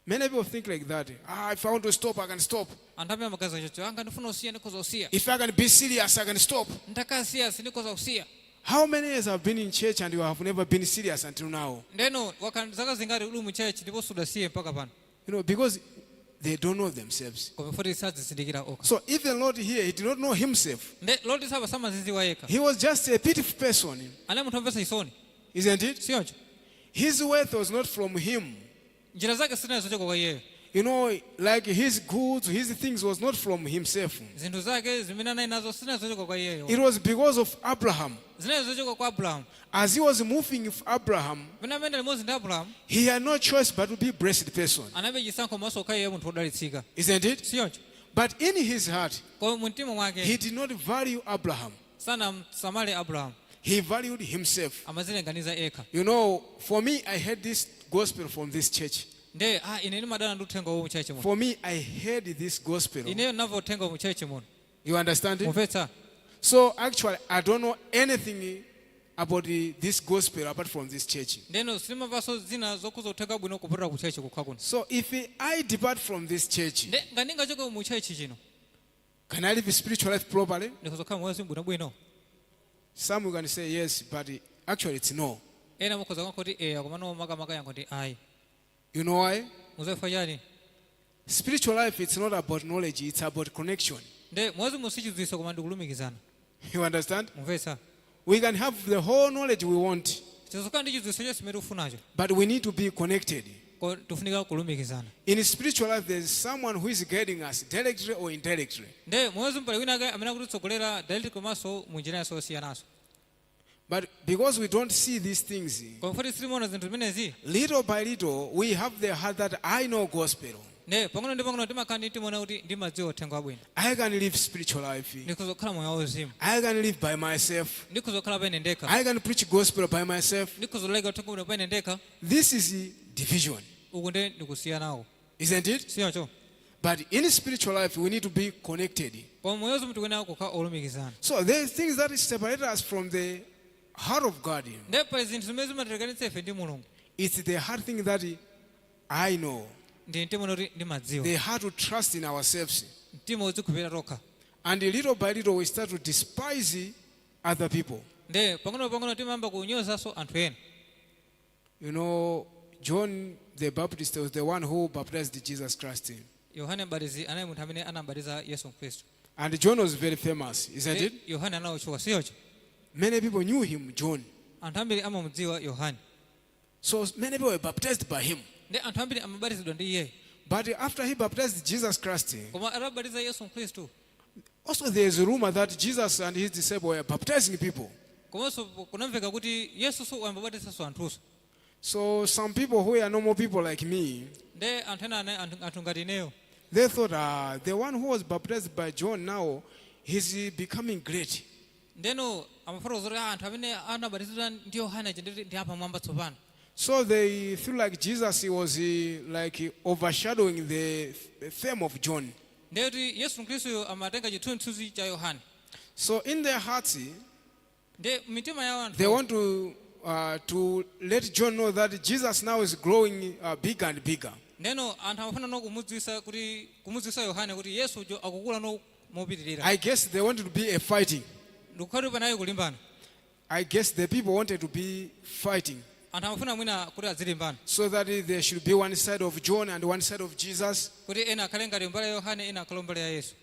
Many people think like that. Ah, if I want to stop, I can stop. Anthu ambiri amaganiza choncho anga ndifuna kusiya ndikhoza kusiya. If I can be serious, I can stop. Ndakhala serious ndikhoza kusiya. How many years have been in church and you have never been serious until now? Ndeno wakhala zaka zingati uli mu church ndipo sudasiye mpaka pano? Because they don't know themselves. Koma poti sadzizindikira okha. So even Lot here, he did not know himself. Nde Loti apa samazidziwa yekha. He was just a pitiful person, Anali munthu omvetsa chisoni, isn't it? Siyoncho? His wealth was not from him. Njira zake sizinali zochoka kwa iyeyo. Like his goods, his things was not from himself. Zinthu zake zimene anali nazo sizinali zochoka kwa iyeyo. It was because of Abraham. Zinali zochoka kwa Abrahamu. As he was moving with Abraham, Pamene amayenda limodzi ndi Abrahamu, he had no choice but to be a blessed person. Analibe chisankho komanso kukhala iye munthu wodalitsika. Isn't it? Siyoncho? But in his heart, Koma mu mtima mwake, he did not value Abraham. Sanasamale Abrahamu. He valued himself. Amazilinganiza yekha. For me, I heard this gospel from this church. Nde ah, ine ndimadana ndi uthenga uwu mu church muno. For me, I heard this gospel. Ineyo ndinamva uthenga mu church muno. You understand it? Mumvetsa? So actually, I don't know anything about this gospel apart from this church. Ndeno sindimamvanso zina zokhuza uthenga bwino kupatula ku church kukha kuno. So if I depart from this church, Nde ngati ndingachoke mu church chino, can I live a spiritual life properly? Ndikhoza kukhala moyo bwinobwino? Some you can say yes, but actually it's no. Ena mukhoza kuyankha kuti eya komano makamaka yankho ndi ayi. You know why? Mudziwa chifukwa chani? Spiritual life, it's not about knowledge, it's about connection. Nde mwauzimu sichidziwitso koma ndikulumikizana. You understand? Mumvetsa? We can have the whole knowledge we want, Tizokhala ndi chidziwitso chonse chimene tikufunacho, but we need to be connected. Ko tifunika kulumikizana. In spiritual life, there's someone who is guiding us directly or indirectly. Nde mwauzimu pali wina ake amene akutitsogolera direct komanso munjira yosiyanaso. But because we don't see these things, Koma poti sitimaona zinthu zimenezi, little by little, we have the heart that I know gospel. Nde pang'ono ndi pang'ono timakhala ndi timaona kuti ndimadziwa uthenga wabwino. I can live spiritual life. Ndikhoza kukhala moyo wauzimu. I can live by myself. Ndikhoza kukhala paine ndekha. I can preach gospel by myself. Ndikhoza kulalikira uthenga wabwino paine ndekha. This is division, Uku nde ndikusiyanawo. Isn't it? Siyoncho? But in spiritual life, we need to be connected. Koma moyo wauzimu tikuyenera kukhala olumikizana. So there are things that separate us from the heart of God. Nde pali zinthu zimene zimatilekanitsa ife ndi Mulungu. It's the hard thing that I know. Ndi mtima kuti ndimadziwa. The heart to trust in ourselves. Mtima wodzikhulupirira tokha. And little by little, we start to despise other people. Nde pang'ono pang'ono timayamba kunyozanso anthu ena. John the Baptist was the one who baptized Jesus Christ. Yohane Mbatizi anali munthu amene anambatiza Yesu Khristu. And John was very famous, isn't Nde it? Yohane anawotchuka siyoncho? Many people knew him, John. Anthu ambiri amamudziwa Yohane. So many people were baptized by him. Nde anthu ambiri amabatizidwa ndi iye. But after he baptized Jesus Christ, Koma atabatiza Yesu Khristu, also there is a rumor that Jesus and his disciples were baptizing people. Komanso kunamveka kuti Yesunso wambabatisanso anthuso. So some people who are normal people like me, Nde anthu ena anthu ngati ineyo, they thought the one who was baptized by John now, he's becoming great. Ndeno amafotokoza kuti ah, anthu amene anabatizidwa ndi Yohane aja nditi ndi apamwamba tsopano. So they feel like Jesus was like overshadowing the fame of John. Ndiye kuti Yesu Khristuyo amatenga chithunzithunzi cha Yohane. So in their hearts, Ndiye mitima ya anthu they want to let John know that Jesus now is growing bigger and bigger. Ndeno anthu amafuna no kumudziwisa kuti kumudziwisa Yohane kuti Yesu jo akukula no mopitirira. I guess they wanted to be a fighting. Ndikukhati panali kulimbana. I guess the people wanted to be fighting Anthu amafuna mwina kuti azilimbana so that there should be one side of John and one side of Jesus. Kuti ena akhale ngati mbali ya Yohane, ena akhale mbali ya Yesu.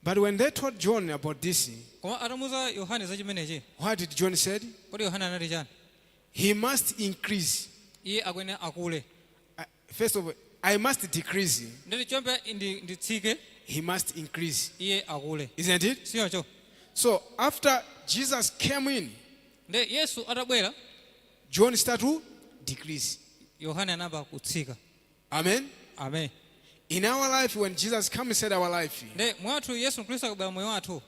But when they told John about this, Koma atamuuza Yohane za chimenechi, what did John said? Kodi Yohane anati chani? He must increase. Iye akuyenera akule. First of all, I must decrease. Nditi chombe nditsike. He must increase. Iye akule. Isn't it? Siyocho? So after Jesus came in, Nde Yesu atabwera, John started to decrease. Yohane anayamba kutsika. Amen. Amen. In our life, when Jesus comes inside our life, Nde mwathu Yesu Khristu akabwera moyo wathu,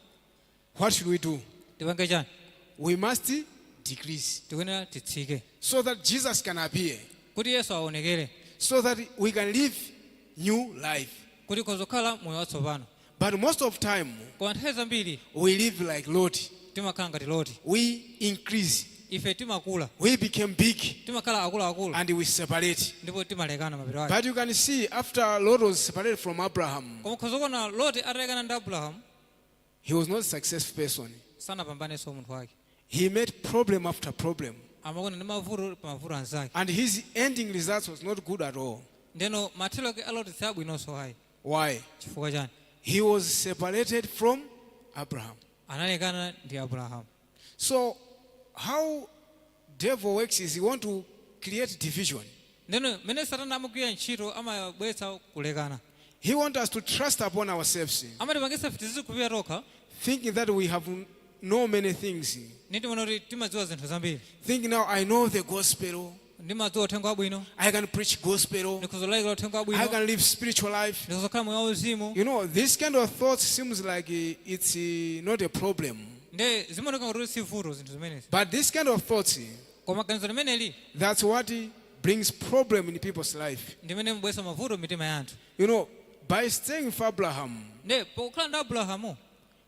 what should we do? Tipange chani? We must decrease Tikuyenera titsike so that Jesus can appear, kuti Yesu aonekere, so that we can live new life. Kuti kozokhala moyo watsopano. But most of time, Koma nthawi zambiri we live like Lot. Timakhala ngati Loti. We increase. Ife timakula. We became big Timakhala akuluakulu and we separate. Ndipo timalekana mapeto ake. But you can see after Lot was separated from Abraham, Koma ukhoza Loti atalekana ndi Abrahamu, he was not a successful person. Sanapambanenso munthu wake. He met problem after problem. Amakumana ndi mavuto pa mavuto anzake. And his ending results was not good at all. Ndeno mathero ake a Loti si abwinonso ayi. Why? Chifukwa chani? He was separated from Abraham. Analekana ndi Abrahamu. So how devil works is he want to create division. Ndeno mmene Satana amagwira ntchito amabweretsa kulekana. He wants us to trust upon ourselves, Amatipangitsa ife tizikhulupirira tokha, thinking that we have know many things. Ndi timaona kuti timadziwa zinthu zambiri. Thinking now I know the gospel. Ndimadziwa uthenga wabwino. I can preach gospel. Ndikhoza kulalikira uthenga I wabwino. can live spiritual life. Ndikhoza kukhala moyo wauzimu. This kind of thoughts seems like it's not a problem. Nde zimaoneka ngati si vuto zinthu zimenezi. But this kind of thoughts, Koma ganizo limeneli, that's what brings problem in people's life. Ndimene mubweretsa mavuto m'mitima ya anthu. By staying with Abraham, Nde pokhala ndi Abrahamu,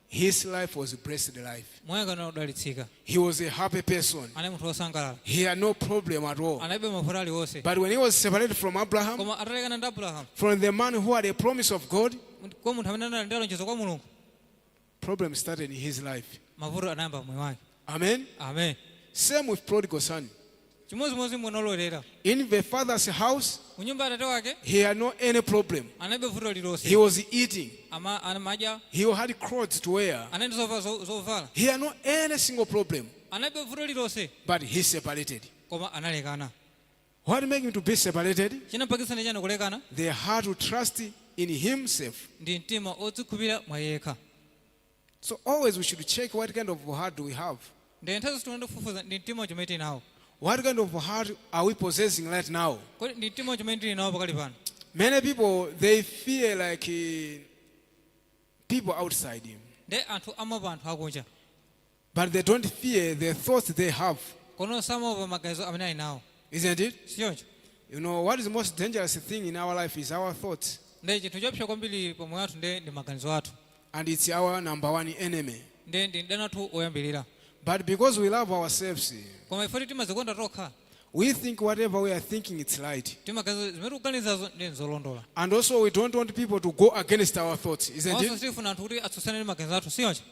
his life was a blessed life. Moyo wake unadalitsika. He was a happy person. Anali munthu wosangalala. He had no problem at all. Analibe mavuto aliwonse. But when he was separated from Abraham, Koma atalekana ndi Abrahamu, from the man who had a promise of God, kwa munthu amene anali ndi lonjezo kwa Mulungu, problem started in his life. Mavuto anayamba moyo wake. Amen. Amen. Same with prodigal son. Chimodzimodzi mwana olowelera. In the father's house, Ku nyumba ya atate wake, he had no any problem. Analibe vuto lililonse. He was eating. Amadya. He had clothes to wear. Anali ndi zovala zovala. He had no any single problem. Analibe vuto lililonse. But he separated. Koma analekana. What made him to be separated? Chinapangitsa ndi chani kulekana? They had to trust in himself. Ndi mtima odzikhulupirira mwa yekha. So always we should check what kind of heart do we have. Ndi nthawi zonse timayenera kufufuza ndi mtima chomwe tili nawo. What kind of heart are we possessing right now? Kodi ndi mtima chomwe tili nawo pakali pano? Many people, they fear like people outside him, Ndi anthu amaopa anthu akunja, but they don't fear the thoughts they have. Kono samaopa maganizo amene ali nawo. Isn't it? Sichoncho? What is the most dangerous thing in our life is our thoughts. Ndi chinthu choopsa kwambiri pamoyo wathu ndi ndi maganizo athu. And it's our number one enemy. Ndi ndi mdani wathu woyambirira. But because we love ourselves, Koma ife timazikonda tokha, we think whatever we are thinking it's right. Timaganiza zimene tikuganizazo ndi nzolondola. And also we don't want people to go against our thoughts, isn't Komanso it? sitifuna anthu kuti atsutsane ndi maganizo athu, sichoncho?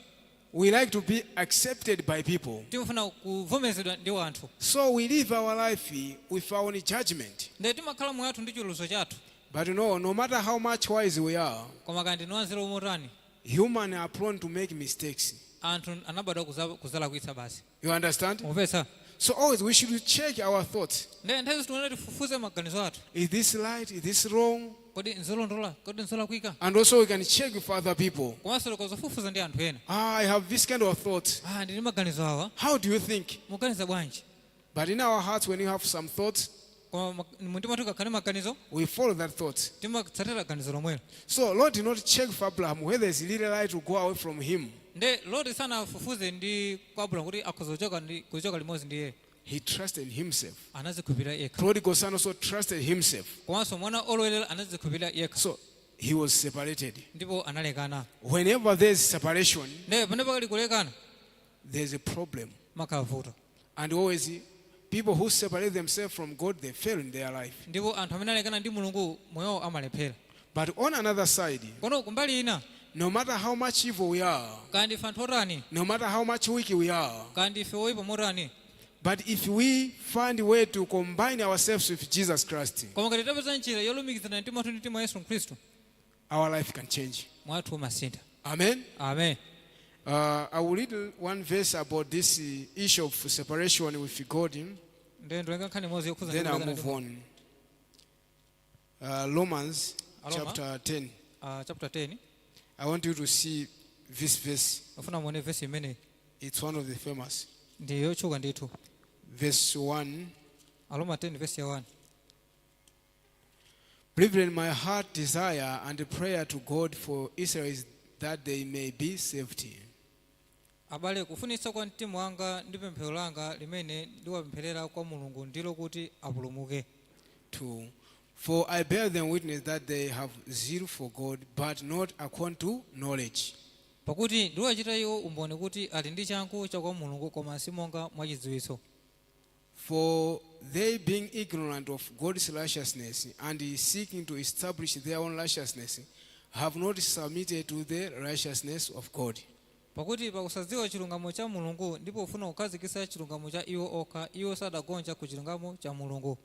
We like to be accepted by people. Timafuna kuvomerezedwa ndi anthu. So we live our life with our own judgment. Ndi timakhala moyo wathu ndi chiweruzo chathu. But no matter how much wise we are, Koma kaya ndinu anzeru motani, human are prone to make mistakes. Anthu anabadwa kuzalakwitsa basi. You understand? Mupeza? So always we should check our thoughts. Ndi nthawi zonse timayenera tifufuze maganizo athu. Is this right? Is this wrong? Kodi nzolondola? Kodi nzolakwika? And also we can check with other people. Komanso tikuzofufuza ndi anthu ena. Ah, I have this kind of thoughts. Ah, ndili maganizo awa. How do you think? Muganiza bwanji? But in our hearts, when you have some thoughts, Koma mumtima tikakhala ndi maganizo, we follow that thought. Timatsatira ganizo lomwelo. So Lord did not check for Abraham whether it's really right to go away from him. Nde Loti sanafufuze ndi kwa Abrahamu kuti akhoza kuchoka limodzi ndi iye. He trusted himself. Anazikhulupirira yekha. Prodigal son also trusted himself. Komanso mwana olowelera anazikhulupirira yekha. So he was separated. Ndipo analekana. Whenever there's separation, Ndiye pamene pakali kulekana, there's a problem. Makhala vuto. And always, people who separate themselves from God, they fail in their life. Ndipo anthu amene alekana ndi Mulungu moyo wawo amalephera. But on another side, Kono kumbali ina, no matter how much evil we are, kaya ndife anthu otani, no matter how much weak we are, kaya ndife oyipa motani, but if we find a way to combine ourselves with Jesus Christ, koma ngati tapeza njira yolumikizana mtima wathu ndi mtima wa Yesu Khristu, our life can change. Mwathu umasintha. Amen. Amen. I will read one verse about this issue of separation with God. Ndiye ndiwerenga nkhani imodzi yokhuza Then ndi I'll kulekana move ndi on. Romans Aroma. Chapter 10. Chapter 10. I want you to see this verse. Afuna muone vesi imeneyi. It's one of the famous. Ndi yotchuka ndithu. Verse 1. Aroma 10 vesi ya 1. Brethren, my heart desire and prayer to God for Israel is that they may be saved. Abale, kufunitsa kwa mtima wanga ndi pemphero langa limene ndiwapempherera kwa Mulungu ndilo kuti apulumuke. 2. For I bear them witness that they have zeal for God, but not according to knowledge. Pakuti ndiwachita iwo umboni kuti ali ndi changu cha kwa Mulungu koma si monga mwachidziwitso. For they, being ignorant of God's righteousness and seeking to establish their own righteousness, have not submitted to the righteousness of God. Pakuti pakusadziwa chilungamo cha Mulungu ndipo ufuna kukhazikitsa chilungamo cha iwo okha, iwo sadagonja ku chilungamo cha Mulungu.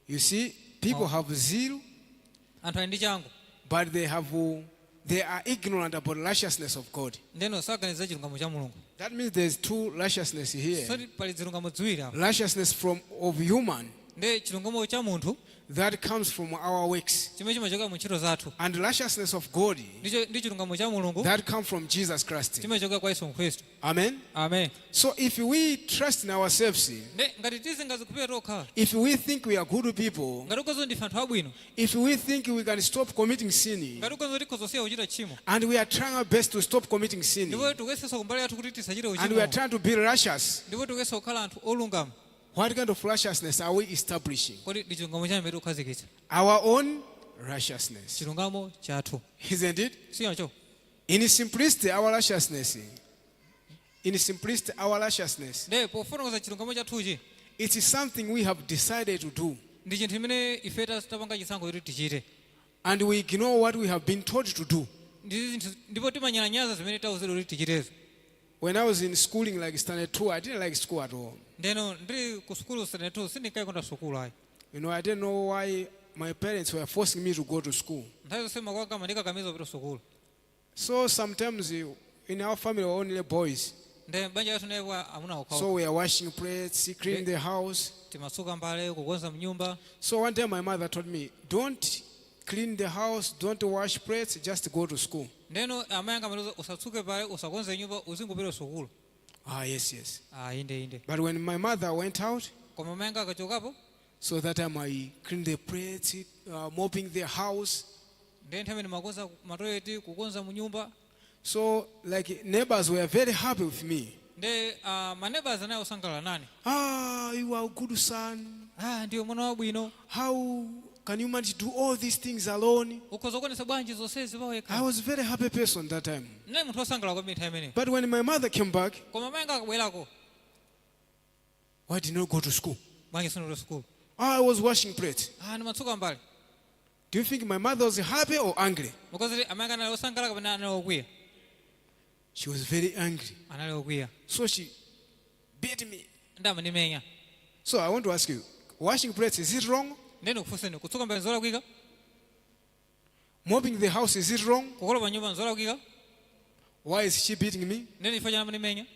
You see, people Oh. have zeal, Anthu ali ndi changu, but they are ignorant about righteousness of God. Ndeno saganiza chilungamo cha Mulungu. That means there's two righteousness here. Soti pali zilungamo ziwiri apa. Righteousness from of human Ndi chilungamo cha munthu that comes from our works, chimene chimachoka mu ntchito zathu, and righteousness of God ndicho ndi chilungamo cha Mulungu that comes from Jesus Christ. chimachoka kwa Yesu Khristu. Amen. Amen. So if we trust in ourselves, Ndi ngati tizingazikhulupirira tokha, if we think we are good people, ngati ukozo ndife anthu abwino, if we think we can stop committing sin, ngati ukozo tikhoza kusiya kuchita tchimo, and we are trying our best to stop committing sin, ndipo tikuyesesa kumbali yathu kuti tisachite and we are uchimo, trying to be righteous, ndipo tikuyesa kukhala anthu olungama, what kind of righteousness are we establishing? Kodi ndi chilungamo chani chimene tikukhazikitsa? Our own righteousness. Chilungamo chathu. Isn't it? Sichoncho? In simplicity, our righteousness. In simplicity, our righteousness. Ndiye pofotokoza chilungamo chathuchi, It is something we have decided to do. Ndi chinthu chimene ife tapanga chisankho kuti tichite. And we ignore what we have been taught to do. Ndi zinthu ndipo timanyalanyaza zimene tauzidwa kuti tichitezo. When I was in schooling, like standard 2, I didn't like school at all. Ndeno ndili ku sukulu standard 2 sindinkayikonda sukulu ayi. I didn't know why my parents were forcing me to go to school. Nthawi zonse makolo anga amandikakamiza kupita sukulu. So sometimes in our family, we're only boys. Nde banja lathu naye amuna okhaokha. So we are washing plates, cleaning the house. Timatsuka mbale, kukonza mnyumba. So one day my mother told me, "Don't clean the house, don't wash plates, just go to school." Ndeno amayi anga amatiuza usatsuke mbale, usakonze nyumba, uzingopita sukulu. Ah, yes. Ah, inde inde. But when my mother went out, Koma amayi anga akachokapo, so that time I cleaned the plates, mopping the house. Ndiye nthawi imene makonza matoileti, kukonza mu nyumba. So like neighbors were very happy with me. Nde maneighbors anayi osangalala nane. "Ah, you are a good son. Ah, ndiwe mwana wabwino. How can you manage to do all these things alone?" Ukhoza kukwanitsa bwanji zonsezi I pawekha? was a very happy person that time. Ndinali munthu wosangalala kwambiri nthawi imeneyo. But when my mother came back, Koma amayi anga akabwerako, "Why did you not go to school?" "Bwanji sunapite sukulu?" "Ah, I was washing plates." "Ah, ndimatsuka mbale." Do you think my mother was happy or angry? Mukuti amayi anga anali osangalala kapena anali okwiya? She was very angry. Anali okwiya. So she beat me. Ndi amandimenya. So I want to ask you, washing plates, is it wrong? Ndiye ndikufunseni, kutsuka mbale nzolakwika? Mopping the house, is it wrong? Kukolopa nyumba nzolakwika? Why is she beating me? Ndiye chifukwa chani amandimenya?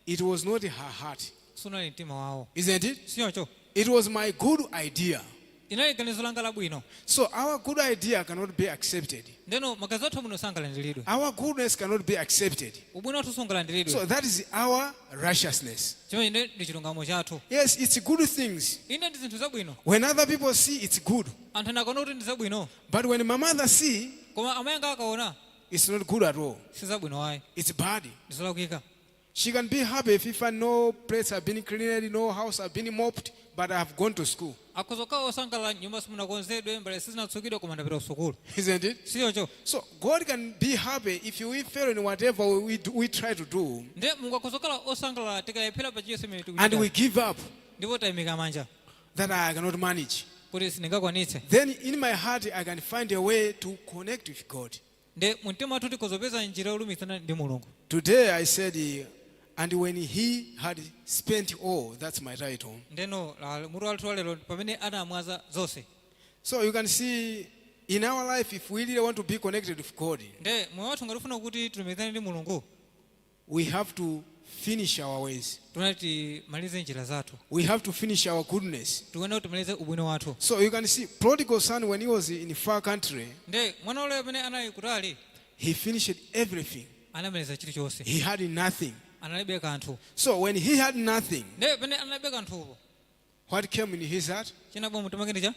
It was not her heart. Sunali mtima wawo. Isn't it? Sichoncho? It was my good idea. Inali ganizo langa labwino. So our good idea cannot be accepted. Ndeno maganizo athu abwino sangalandiridwe. Our goodness cannot be accepted. Ubwino wathu sungalandiridwe. So that is our righteousness. Chimene ndi ndi chilungamo chathu. Yes, it's good things. Inde ndi zinthu zabwino. When other people see, it's good. Anthu ena akaona kuti ndi zabwino. But when my mother see, Koma amayi anga akaona, it's not good at all. si zabwino ayi. It's bad. Ndi zolakwika. She can be happy if no plates have been cleaned, no house have been mopped, but I have gone to school. Akhoza kukhala osangalala nyumba simunakonzedwe, mbale sizinatsukidwe, koma ndapita kusukulu. Isn't it? Sichoncho? So God can be happy if we fail in whatever we try to do Nde Mulungu akhoza kukhala osangalala tikalephera pa chiyonse imene and we tikuchita give up ndipo tayimika manja that I cannot manage. kuti sindingakwanitse. Then in my heart I can find a way to connect with God. Nde mumtima wathu tikhoza kupeza njira yolumikizana ndi Mulungu. Today I said, and when he had spent all, that's my title. Ndeno mutu wathu wa lero, pamene anamwaza zonse. So you can see in our life, if we really want to be connected with God, Nde moyo wathu ngati ufuna kuti tilumikizane ndi Mulungu, we have to finish our ways. tiyenera timalize njira zathu. We have to finish our goodness. Tikuyenera kuti timalize ubwino wathu. So you can see prodigal son, when he was in far country, Nde mwana wolowa pamene anali kutali, he finished everything. anamaliza chilichonse. He had nothing. Analibe kanthu. So when he had nothing, Nde pamene analibe kanthupo, what came in his heart? Chinabwera mumtima mwake ndi cha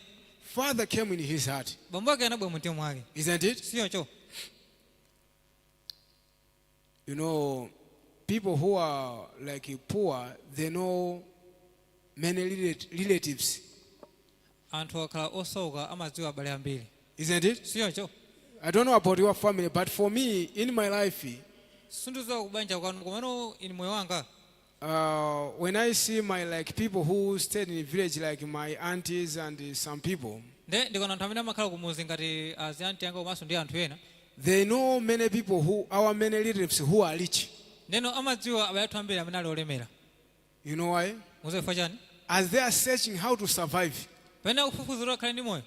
Father came in his heart. Bambo ake anabwera mumtima mwake. Isn't it? Sichoncho? People who are like poor, they know many relatives. Anthu akhala osauka amadziwa abale ambiri. Isn't it? Sichoncho? I don't know about your family, but for me, in my life, Sindidziwa kubanja kwanu, komano ine moyo wanga, when I see my like people who stayed in the village, like my aunties and some people, nde ndikaona anthu amene amakhala kumuzi ngati azianti anga komanso ndi anthu ena, they know many people who, our many relatives who are rich. Ndeno amadziwa abale athu ambiri amene ali olemera. You know why? Mudziwa chifukwa chani? As they are searching how to survive, Pamene akufufuza kuti akhale ndi moyo,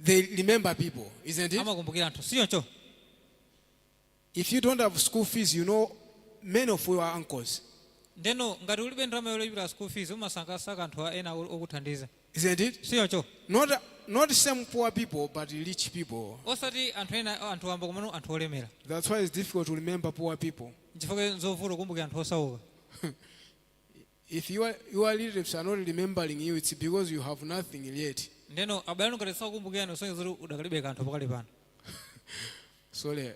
they remember people, isn't it? Amakumbukira anthu, sichoncho? If you don't have school fees, you know many of your uncles, Ndeno ngati ulibe ndalama yolipira school fees, umasakasaka anthu ena okuthandiza, isn't it? Sichoncho? Not same poor people, but rich people. Osati anthu ena anthu wamba, komano anthu olemera. That's why it's difficult to remember poor people. Nchifukwa nzovuta kukumbukira anthu osauka. If your relatives are not remembering you, it's because you have nothing yet. Ndeno abale anu ngati sakukumbukirani, usonyeza kuti udakalibe kanthu pakali pano. Sorry,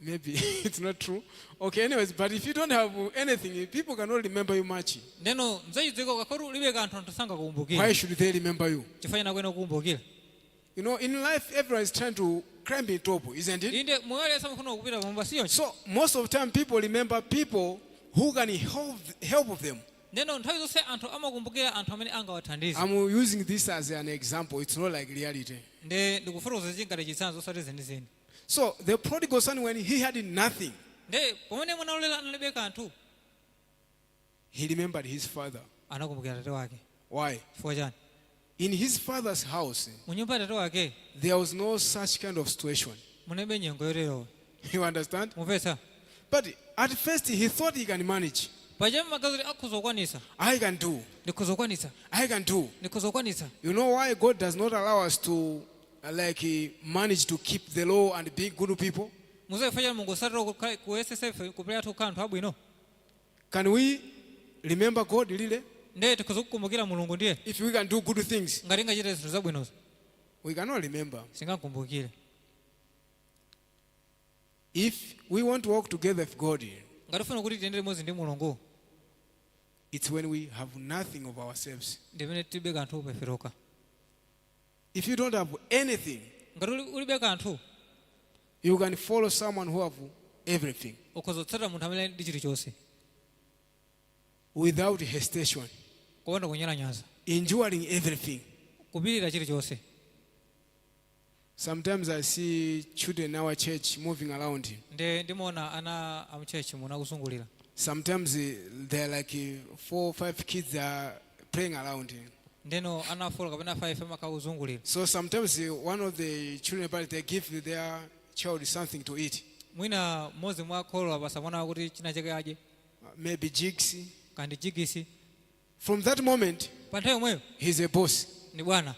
maybe it's not true. Okay, anyways, but if you don't have anything, people cannot remember you much. Ndeno mzachidziko kakoti ulibe kanthu, anthu sangakukumbukire. Why should they remember you? Chifukwa chani akuyenera kukumbukira? In life, everyone is trying to climb the top, isn't it? Inde, moyo aliyense amafuna kupita pamwamba, sichoncho? So most of the time, people remember people who can help them. Ndeno nthawi zonse anthu amakumbukira anthu amene angawathandize. I'm using this as an example. It's not like reality. Nde ndikufotokoza chingati chitsanzo, osati zenizeni. So the prodigal son, when he had nothing, Nde pamene mwana wolera analibe kanthu, he remembered his father. Anakumbukira tate wake. Why? Chifukwa chani? In his father's house, Mu nyumba ya tate wake, there was no such kind of situation. Munalibe nyengo yoteroyo. You understand? Mumvetsa? But at first, he thought he can manage. Paja mmagazi kuti akhoza kukwanitsa. I can do. Ndikhoza kukwanitsa. I can do. Ndikhoza kukwanitsa. You know why God does not allow us to like manage to keep the law and be good people? Mudziwa chifukwa chani Mulungu satilola kuyesesa ife kupera athu kukhala anthu abwino? Can we remember God really? Ndiye tikhoza kukumbukira Mulungu ndiye? If we can do good things, Ngati ngachite zinthu zabwinozo, we cannot remember. Singakumbukire. If we want to walk together with God, Ngati ufuna kuti tiyende limodzi ndi Mulungu, it's when we have nothing of ourselves. Ndimene tilibe kanthu peferoka. If you don't have anything, Ngati ulibe kanthu, you can follow someone who have everything ukhoza kutsatira munthu amene ndi chilichonse without hesitation, kopanda kunyalanyaza, enduring everything. Kupirira chilichonse. Sometimes I see children in our church moving around. Nde ndimaona ana amchechi muno akuzungulira. Sometimes they're like four or five kids that are playing around. Ndeno ana 4 kapena 5 amakhala kuzungulira. So sometimes one of the children, but they give their child something to eat, Mwina mmodzi mwa kholo apasa mwana kuti china chake adye, maybe jigs. Kandi jigisi. From that moment, Pa nthawi yomweyo, he's a boss. Ndi bwana.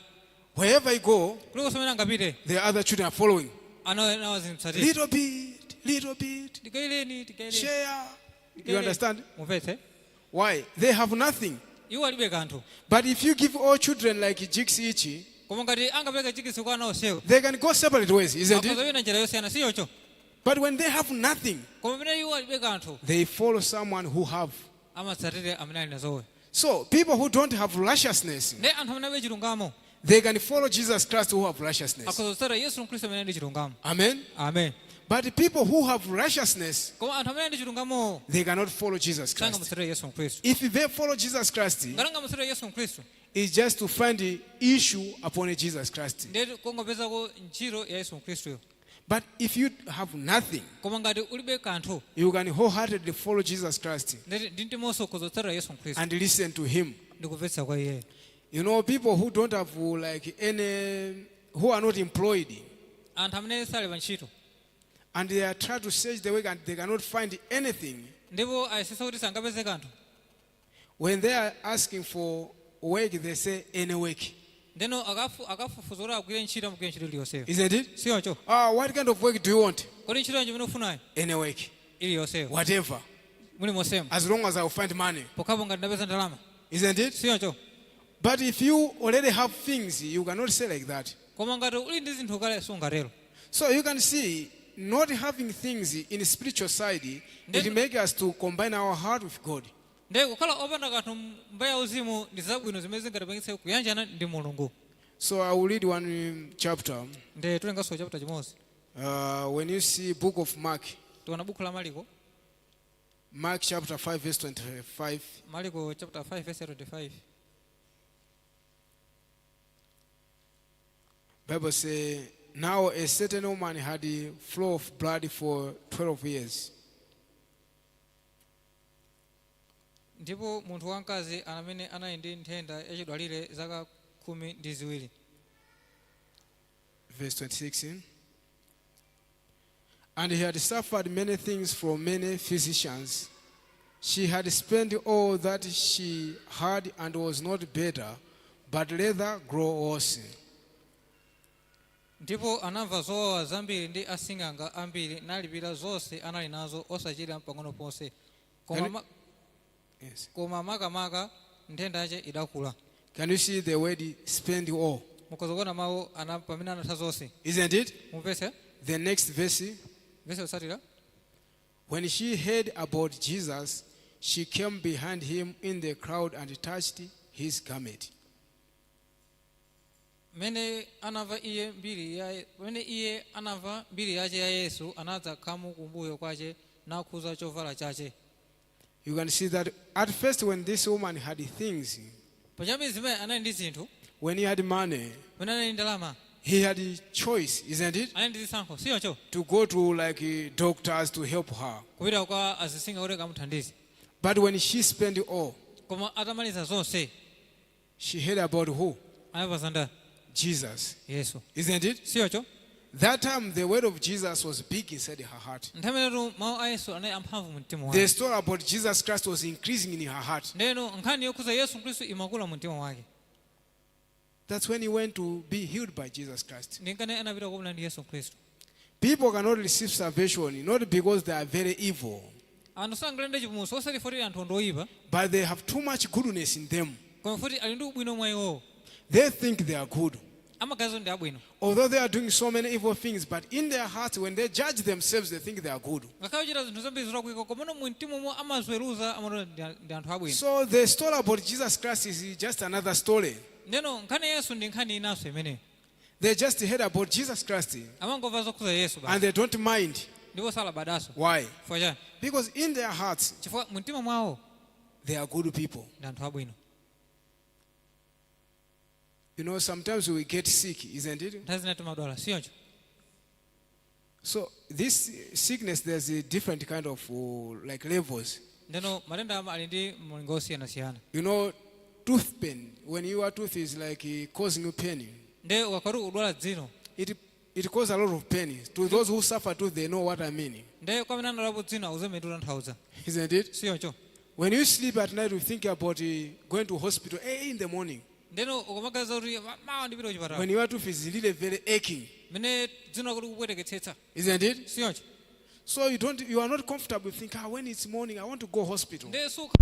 Wherever he go, Kulikonse kumene angapite, the other children are following. Ana enawo azimtsatira. Little bit, little bit, Tigayireni, tigayireni. Share. You understand? Mumvetse? Why? They have nothing. Iwo alibe kanthu. But if you give all children like jigs each, Koma ngati angapereke jigisi kwa ana onsewo, they can go separate ways, isn't it? Akhoza kupita njira yosiyana, si choncho? But when they have nothing, Koma pamene iwo alibe kanthu, they follow someone who have. Amatsatire amene ali nazowe. So people who don't have righteousness, Ndi anthu amene alibe chilungamo they can follow Jesus Christ who have righteousness. Akhoza kutsatira Yesu Khristu amene ali ndi chilungamo. Amen. Amen. But people who have righteousness, Koma anthu amene ali ndi chilungamo they cannot follow Jesus Christ. Sangamutsatire Yesu Khristu. If they follow Jesus Christ, Ngati angamutsatire Yesu Khristu, it's just to find the issue upon Jesus Christ. Ndiye kungopezako ntchito ya Yesu Khristuyo. But if you have nothing, Koma ngati ulibe kanthu, you can wholeheartedly follow Jesus Christ ndeti ndi mtimonso ukhoza kutsatira Yesu Khristu and listen to him. Ndikumvetsa kwa iye. People who don't have like any, who are not employed, Anthu amene sali pa ntchito and they are trying to search the work and they cannot find anything. Ndipo ayesesa kuti sangapeze kanthu. When they are asking for work, they say any work. Ndeno akafufuza kuti agwire ntchito amagwire ntchito iliyonseyo. Isn't it? Siyoncho. Ah, what kind of work do you want? Kodi ntchito yanji imene ufunayo? Any work. Iliyonseyo. Whatever. Muli mosemo. As long as I will find money. Pokhapo ngati ndapeza ndalama. Isn't it? Siyoncho. But if you already have things, you cannot say like that. Koma ngati uli ndi zinthu kale sungatero. So you can see, not having things in spiritual side, it makes us to combine our heart with God. Ndiye kukhala opanda kanthu mbali ya uzimu ndi zabwino zimene zingatipangitse kuyanjana ndi Mulungu. So I will read one chapter. Ndiye tiwerenganso chapter chimodzi. When you see book of Mark, Tiona buku la Mariko. Mark chapter 5 verse 25. Mariko chapter 5 verse 25. Bible say, now a certain woman had a flow of blood for 12 years. Ndipo munthu wamkazi amene anali ndi nthenda yachidwalire zaka 12. Verse 26. And he had suffered many things from many physicians. She had spent all that she had and was not better, but rather grow worse. Ndipo anamva zowawa zambiri ndi asing'anga ambiri nalipira zonse anali nazo osachira pang'ono ponse koma, Yes. Koma makamaka nthenda yace idakula. Can you see the word "spend all"? Mukhoza kuona mawu ana, pamene anatha zonse. Isn't it? Mupese. The next verse. Vesi yotsatira. When she heard about Jesus, she came behind him in the crowd and touched his garment. Mmene anamva iye mbiri ya pamene iye anamva mbiri yace ya Yesu anadza khamu kumbuyo kwace nakhuza chovala chace. You can see that at first, when this woman had things, Pachiyambi zimene anali ndi zinthu, when he had money, pamene anali ndi ndalama, he had a choice, isn't it? Anali ndi zisankho siyoncho? To go to like doctors to help her. Kupita kwa azisinga kuti kamuthandize. But when she spent all, Koma atamaliza zonse, she heard about who? Anamva ndani? Jesus. Yesu. Isn't it? Siyoncho? That time the word of Jesus was big inside her heart. Nthawi imenetu mawu a Yesu anali amphamvu mu mtima The wake. story about Jesus Christ was increasing in her heart. Ndeno nkhani yokhuza Yesu Khristu imakula mu mtima wake. That's when he went to be healed by Jesus Christ. Ndinkane anapita kukumana ndi Yesu Khristu. People cannot receive salvation not because they are very evil, Anthu sangalandire chipulumutso osati foti anthu ndoyipa, but they have too much goodness in them. Koma foti ali ndi ubwino mwa iwowo. They think they are good. Amaganiza ndi abwino. Although they are doing so many evil things, but in their hearts, when they judge themselves, they think they are good. Ngakhale ochita zinthu zambiri zolakwika komano mu mtima momwe amaziweruza amati ndi anthu abwino. So the story about Jesus Christ is just another story. Ndeno nkhani ya Yesu ndi nkhani inanso imeneyo. They just heard about Jesus Christ Amangomva zokhuza Yesu basi and they don't mind. Ndipo salabadaso. Why? Chifukwa chani? Because in their hearts, Chifukwa mu mtima mwawo they are good people. Ndi anthu abwino. Sometimes we get sick, isn't it? Nthawi zina timadwala siyoncho? So this sickness, there's a different kind of like levels. Ndeno matenda ama ali ndi mlingo osiyanasiyana. Tooth pain. When your tooth is like causing you pain, Nde ukakhati udwala dzino, it causes a lot of pain. To those who suffer tooth, they know what I mean. Nde kwa amene anadwalapo dzino akudziwa tanthauza. Isn't it? Siyoncho? When you sleep at night, you think about going to hospital in the morning. Ndeno ukamaganiza kuti mawa ndipita kuchipatala, When your tooth is really very aching, mene dzino lako likupweteketsetsa, isn't it? Siyoncho? So you are not comfortable. You think, when it's morning, I want to go hospital. Nde suka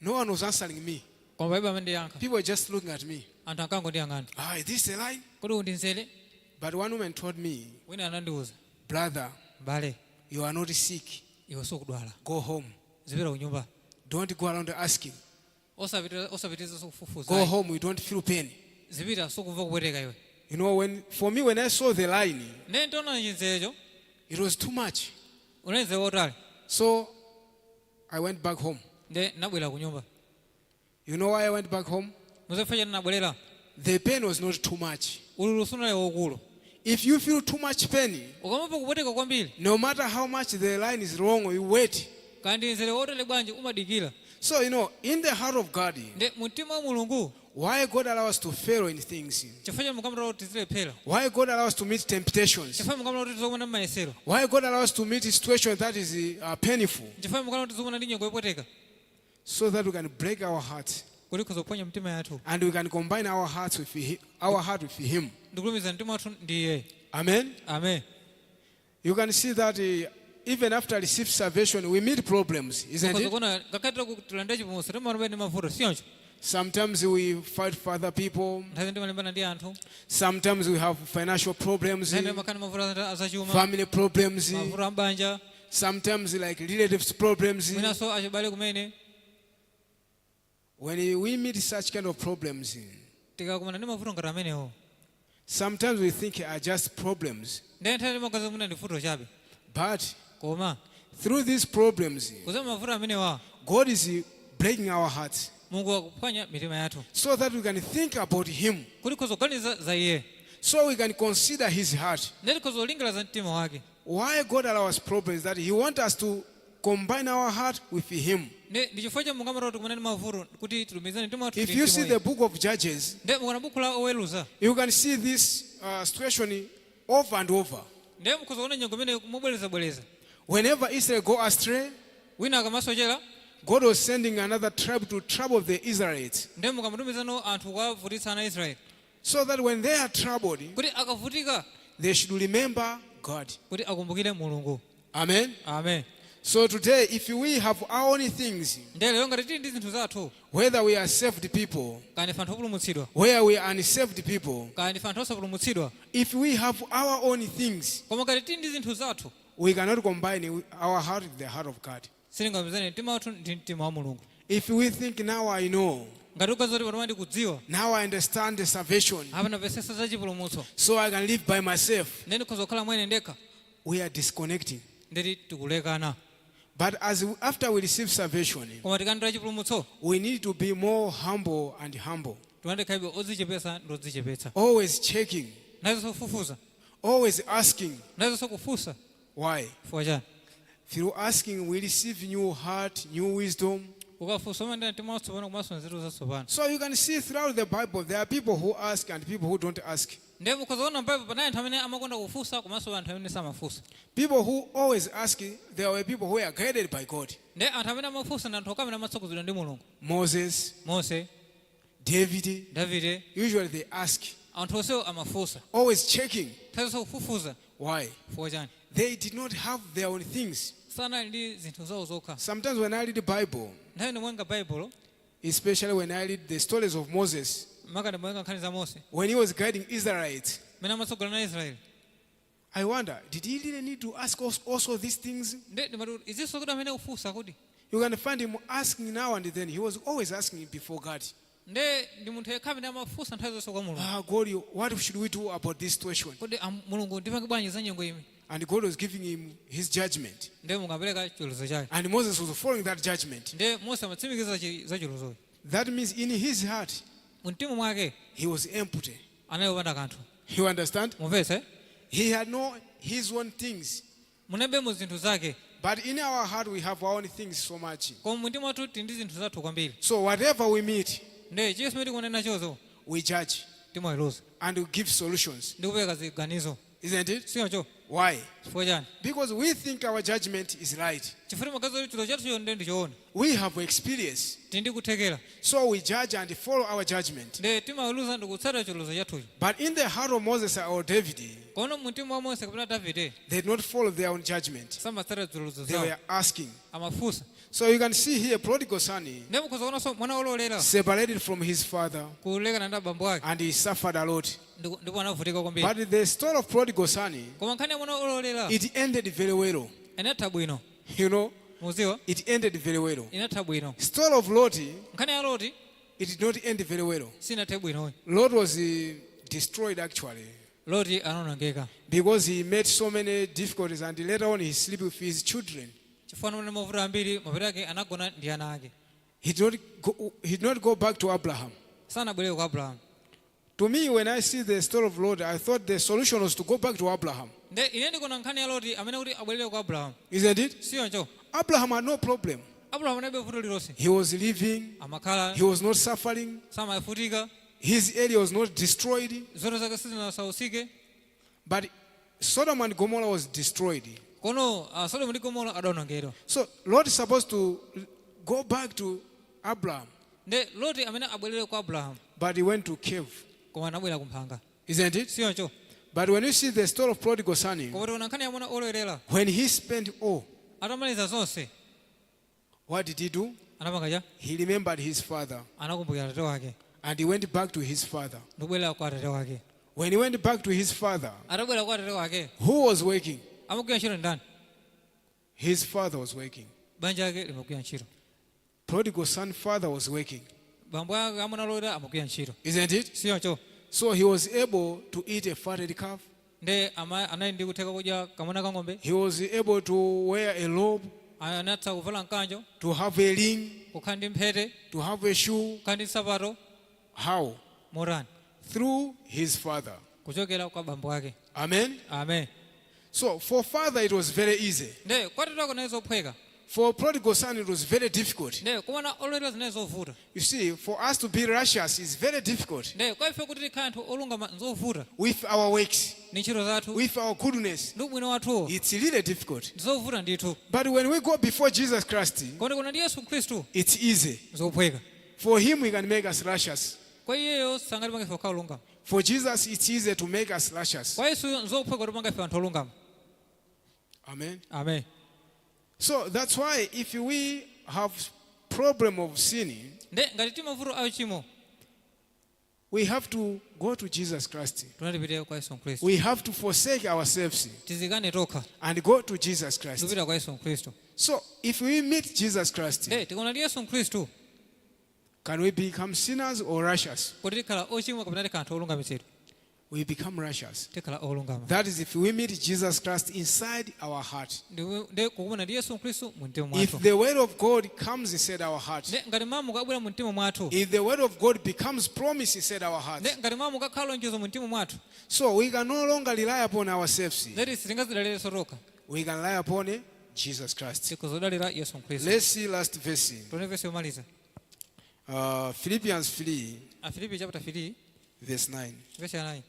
No one was answering me. Koma palibe amene ndiyankha. People were just looking at me. Anthu ankangondiyang'ana. Ah, is this a line? Kodi uwu ndi mzere? But one woman told me, Wina anandiwuza, "Brother, mbale, you are not sick. Iwe sukudwala. Go home. Zipita ku nyumba. Don't go around asking. Osapitiriza kufufuza. Go home. You don't feel pain." Zipita, sukumva kupweteka iwe. When for me, when I saw the line, Ndiye ntaona chimzerecho, it was too much. Unali mzere wautali. So I went back home. Ndiye nabwera ku nyumba. You know why I went back home? Muzefa chani nabwerera? The pain was not too much. Ululu sunali waukulu. If you feel too much pain, Ukamamva kupweteka kwambiri, no matter how much the line is wrong, you wait. Kaya ndi mzere wautali bwanji, umadikira. So, in the heart of God, Ndi mumtima wa Mulungu, why God allows us to fail in things? Chifukwa chani mukamatola kuti tizilephera? Why God allows us to meet temptations? Chifukwa mukamatola kuti tizokumana mayesero? Why God allows us to meet a situation that is painful? Chifukwa mukamatola kuti tizokumana ndi nyengo yopweteka? So that we can break our hearts Kuti tikhoza kuphwanya mitima yathu and we can combine our heart with Him. Ndikulumiza mtima wathu ndi iye. Amen. Amen. You can see that even after receive salvation, we meet problems, isn't Tikhoza it? kuona ngakhale tilandira chipulumutso timakumana ndi mavuto, siyoncho? Sometimes we fight for other people. Nthawi zina timalimbana ndi anthu. Sometimes we have financial problems, Nthawi zina timakhala ndi mavuto azachuma, family problems. Mavuto ambanja. Sometimes like relatives problems. Mwinanso achibale kumene. When we meet such kind of problems, Tikakumana ndi mavuto ngati amenewo, sometimes we think are just problems. Ndiye nthawi timaganiza mwina ndi vuto chabe. But Koma through these problems, kudzera mavuto amenewa, God is breaking our hearts Mulungu akuphwanya mitima yathu so that we can think about Him, kuti tikhoza kuganiza za iye, so we can consider His heart. Ndiye tikhoza kulingalira za mtima wake. Why God allows problems? That He wants us to combine our heart with Him. Ndi chifukwa cha Mulungu amatola tikumana ndi mavuto kuti tilumizane mtima wathu If ndi you mtima see wa the iye. book of Judges, Ndiye mukaona buku la Oweruza, you can see this situation over and over. Ndiye mukhoza kuona nyengo imene mobwerezabwereza. Whenever Israel go astray, Wina akamasochera, God was sending another tribe to trouble the Israelites. Ndiye mukamutumizano anthu kukavutitsa ana a Israeli, So that when they are troubled, kuti akavutika, they should remember God. Kuti akumbukire Mulungu. Amen. Amen. So today, if we have our own things, Ndiye lero ngati tili ndi zinthu zathu, whether we are saved people, kaya ndife anthu opulumutsidwa, where we are unsaved people, kaya ndife anthu osapulumutsidwa, if we have our own things, koma ngati tili ndi zinthu zathu, we cannot combine our heart with the heart of God. Sitingalumizane mtima wathu ndi mtima wa Mulungu. If we think now I know, Ngati ukaza kuti pano ndikudziwa, now I understand the salvation, apa ndamvetsetsa za chipulumutso, so I can live by myself, ndiye ndikhoza kukhala mwene ndekha, we are disconnecting. Ndeti tikulekana. But after we receive salvation, Koma tikalandira chipulumutso, we need to be more humble and humble. Tiyenera tikhale odzichepetsa ndi odzichepetsa. Always checking, Nthawi zonse kufufuza, always asking. Nthawi zonse kufunsa. Why? Chifukwa chani? Through asking, we receive new heart, new wisdom. Ukafunsa umalandira mtima watsopano komanso nzeru zatsopano. So you can see throughout the Bible, there are people who ask and people who don't ask. Ndiye mukhoza kuona m'Baibulo panali anthu amene amakonda kufunsa komanso anthu amene samafunsa. People who always ask, there were people who are guided by God. Ndiye anthu amene amafunsa ndi anthu okha amene amatsogozedwa ndi Mulungu. Moses, Mose, David, Davide, usually they ask, anthu onsewo amafunsa, always checking. Nthawi zonse kufufuza. Why? Chifukwa chani? They did not have their own things. Sanali ndi zinthu zawo zokha. Sometimes when I read the Bible, Nthawi ndimawerenga Baibulo, especially when I read the stories of Moses, maka ndimawerenga nkhani za Mose, when he was guiding Israelites, mmene amatsogola na Israeli, I wonder, did he really need to ask us also these things? Ndi ndimati kuti izinso kuti amene kufunsa kuti? You can find him asking now and then. He was always asking before God. Nde ndi munthu yekha amene amafunsa nthawi zonse kwa Mulungu. Ah, God, what should we do about this situation? Kodi Mulungu ndipange bwanji za nyengo imi? And God was giving him his judgment. Ndiye Mulungu apereka chiweruzo chake. And Moses was following that judgment. Ndiye Mose amatsimikiza za chiweruzochi. That means in his heart, Mu mtima mwake, he was empty. Anali wopanda kanthu. You understand? Mumvetse? He had no his own things. Munalibemo zinthu zake. But in our heart, we have our own things so much. Koma mu mtima mwathu tili ndi zinthu zathu kwambiri. So whatever we meet, Ndiye chilichonse chimene tikumana nachozo, we judge timaweruza and we give solutions. Ndi kupereka ziganizo. Isn't it? Sichoncho? Why? Chifukwa chani? Because we think our judgment is right. Chifukwa timaganiza kuti chiweruzo chathucho nde ndichoona. We have experience. Tili ndi kuthekera. So we judge and follow our judgment. Nde timaweruza ndi kutsata chiweruzo chathucho. But in the heart of Moses or David, Kono mumtima wa Mose kapena Davide, they did not follow their own judgment. samatsata ziweruzo They zawo. were asking. Amafunsa. So you can see here, prodigal son Nde mukhoza kuonanso mwana wolowelera separated from his father kulekana ndi abambo ake and he suffered a lot. ndipo anavutika kwambiri. But the story of prodigal son, Koma nkhani ya mwana wolowelera it ended very well. inatha bwino. Muziwa? It ended very well. Inatha bwino. Story of Lot, Nkhani ya Loti it did not end very well. sinathe bwinoyi. Lot was destroyed actually Loti anawonongeka because he met so many difficulties and later on he slept with his children. chifukwa anamva mavuto ambiri, mapeto ake anagona ndi ana ake. He did not go back to Abraham. Sanabwerere kwa Abrahamu. To me, when I see the story of Lot, I thought the solution was to go back to Abraham. Nde ine ndikuona nkhani ya Loti amene kuti abwerere kwa Abrahamu. Isn't it? Siyoncho? Abraham had no problem. Abrahamu analibe vuto lililonse. He was living, Amakhala, he was not suffering, samavutika, his area was not destroyed. zoto zake sizinasausike. But Sodom and Gomorrah was destroyed. Kono Sodomu ndi Gomora adawonongedwa. So Lot is supposed to go back to Abraham, Nde Loti amene abwerere kwa Abrahamu, but he went to cave. koma anabwera kumphanga. Isn't it? Siyoncho? But when you see the story of prodigal son, Koma tiona nkhani ya mwana olowelera, when he spent all, atamaliza zonse, what did he do? anapanga cha? He remembered his father Anakumbukira atate wake and he went back to his father. ndikubwerera kwa atate wake. When he went back to his father, Atabwera kwa atate wake, who was working? amagwira ntchito ndani? His father was working. Banja lake limagwira ntchito. Prodigal son father was working. Bambo ake amwana olowelera amagwira ntchito. Isn't it? Siyoncho? So he was able to eat a fatted calf. Nde anali ndi kutheka kudya kamwana ka ng'ombe. He was able to wear a robe, Anatha kuvala mkanjo, to have a ring, kukhala ndi mphete, to have a shoe. kukhala ndi nsapato. How? Motani? Through his father. Kuchokera kwa bambo ake. Amen. Amen. So for father it was very easy. Nde kwa atate wake zinali zophweka. For prodigal son it was very difficult. Nde kwa mwana olowelera zinali zovuta. You see, for us to be righteous is very difficult. Nde kwa ife kuti tikhale anthu olungama nzovuta. With our works, Ndi ntchito zathu, with our goodness, ndi ubwino wathuwo, it's really difficult. ndizovuta ndithu. But when we go before Jesus Christ, Koma tikaona ndi Yesu Khristu, it's easy. zophweka. For him, he can make us righteous. Kwa iyeyo sangatipange ife kukhala olungama. For Jesus, it's easy to make us righteous. Kwa Yesu nzophweka kutipanga ife anthu olungama. Amen. Amen. So that's why if we have problem of sinning, Nde ngati timavuto auchimo, we have to go to Jesus Christ. tunatipite kwa Yesu Khristu. We have to forsake ourselves Tizikane tokha and go to Jesus Christ. ndikupita kwa Yesu Khristu. So if we meet Jesus Christ, Nde tikaona ndi Yesu Khristu, can we become sinners or righteous? kuti tikhala ochimwa kapena tikhala anthu olungamitsidwa? We become righteous. Tikhala olungama. That is if we meet Jesus Christ inside our heart. Nde kukumana ndi Yesu Khristu mu mtima If mwathu. the word of God comes inside our heart, Nde ngati mawu abwera mu mtima mwathu, if the word of God becomes promise inside our heart, nde ngati mawu akakhala lonjezo mu mtima mwathu, so we can no longer rely upon ourselves. ndeti sitingazidalirenso tokha. We can rely upon Jesus Christ. Tikuzodalira Yesu Khristu. Let's see last verse. Tione vesi yomaliza. Philippians 3, Afilipi chapter 3 verse 9. verse ya 9.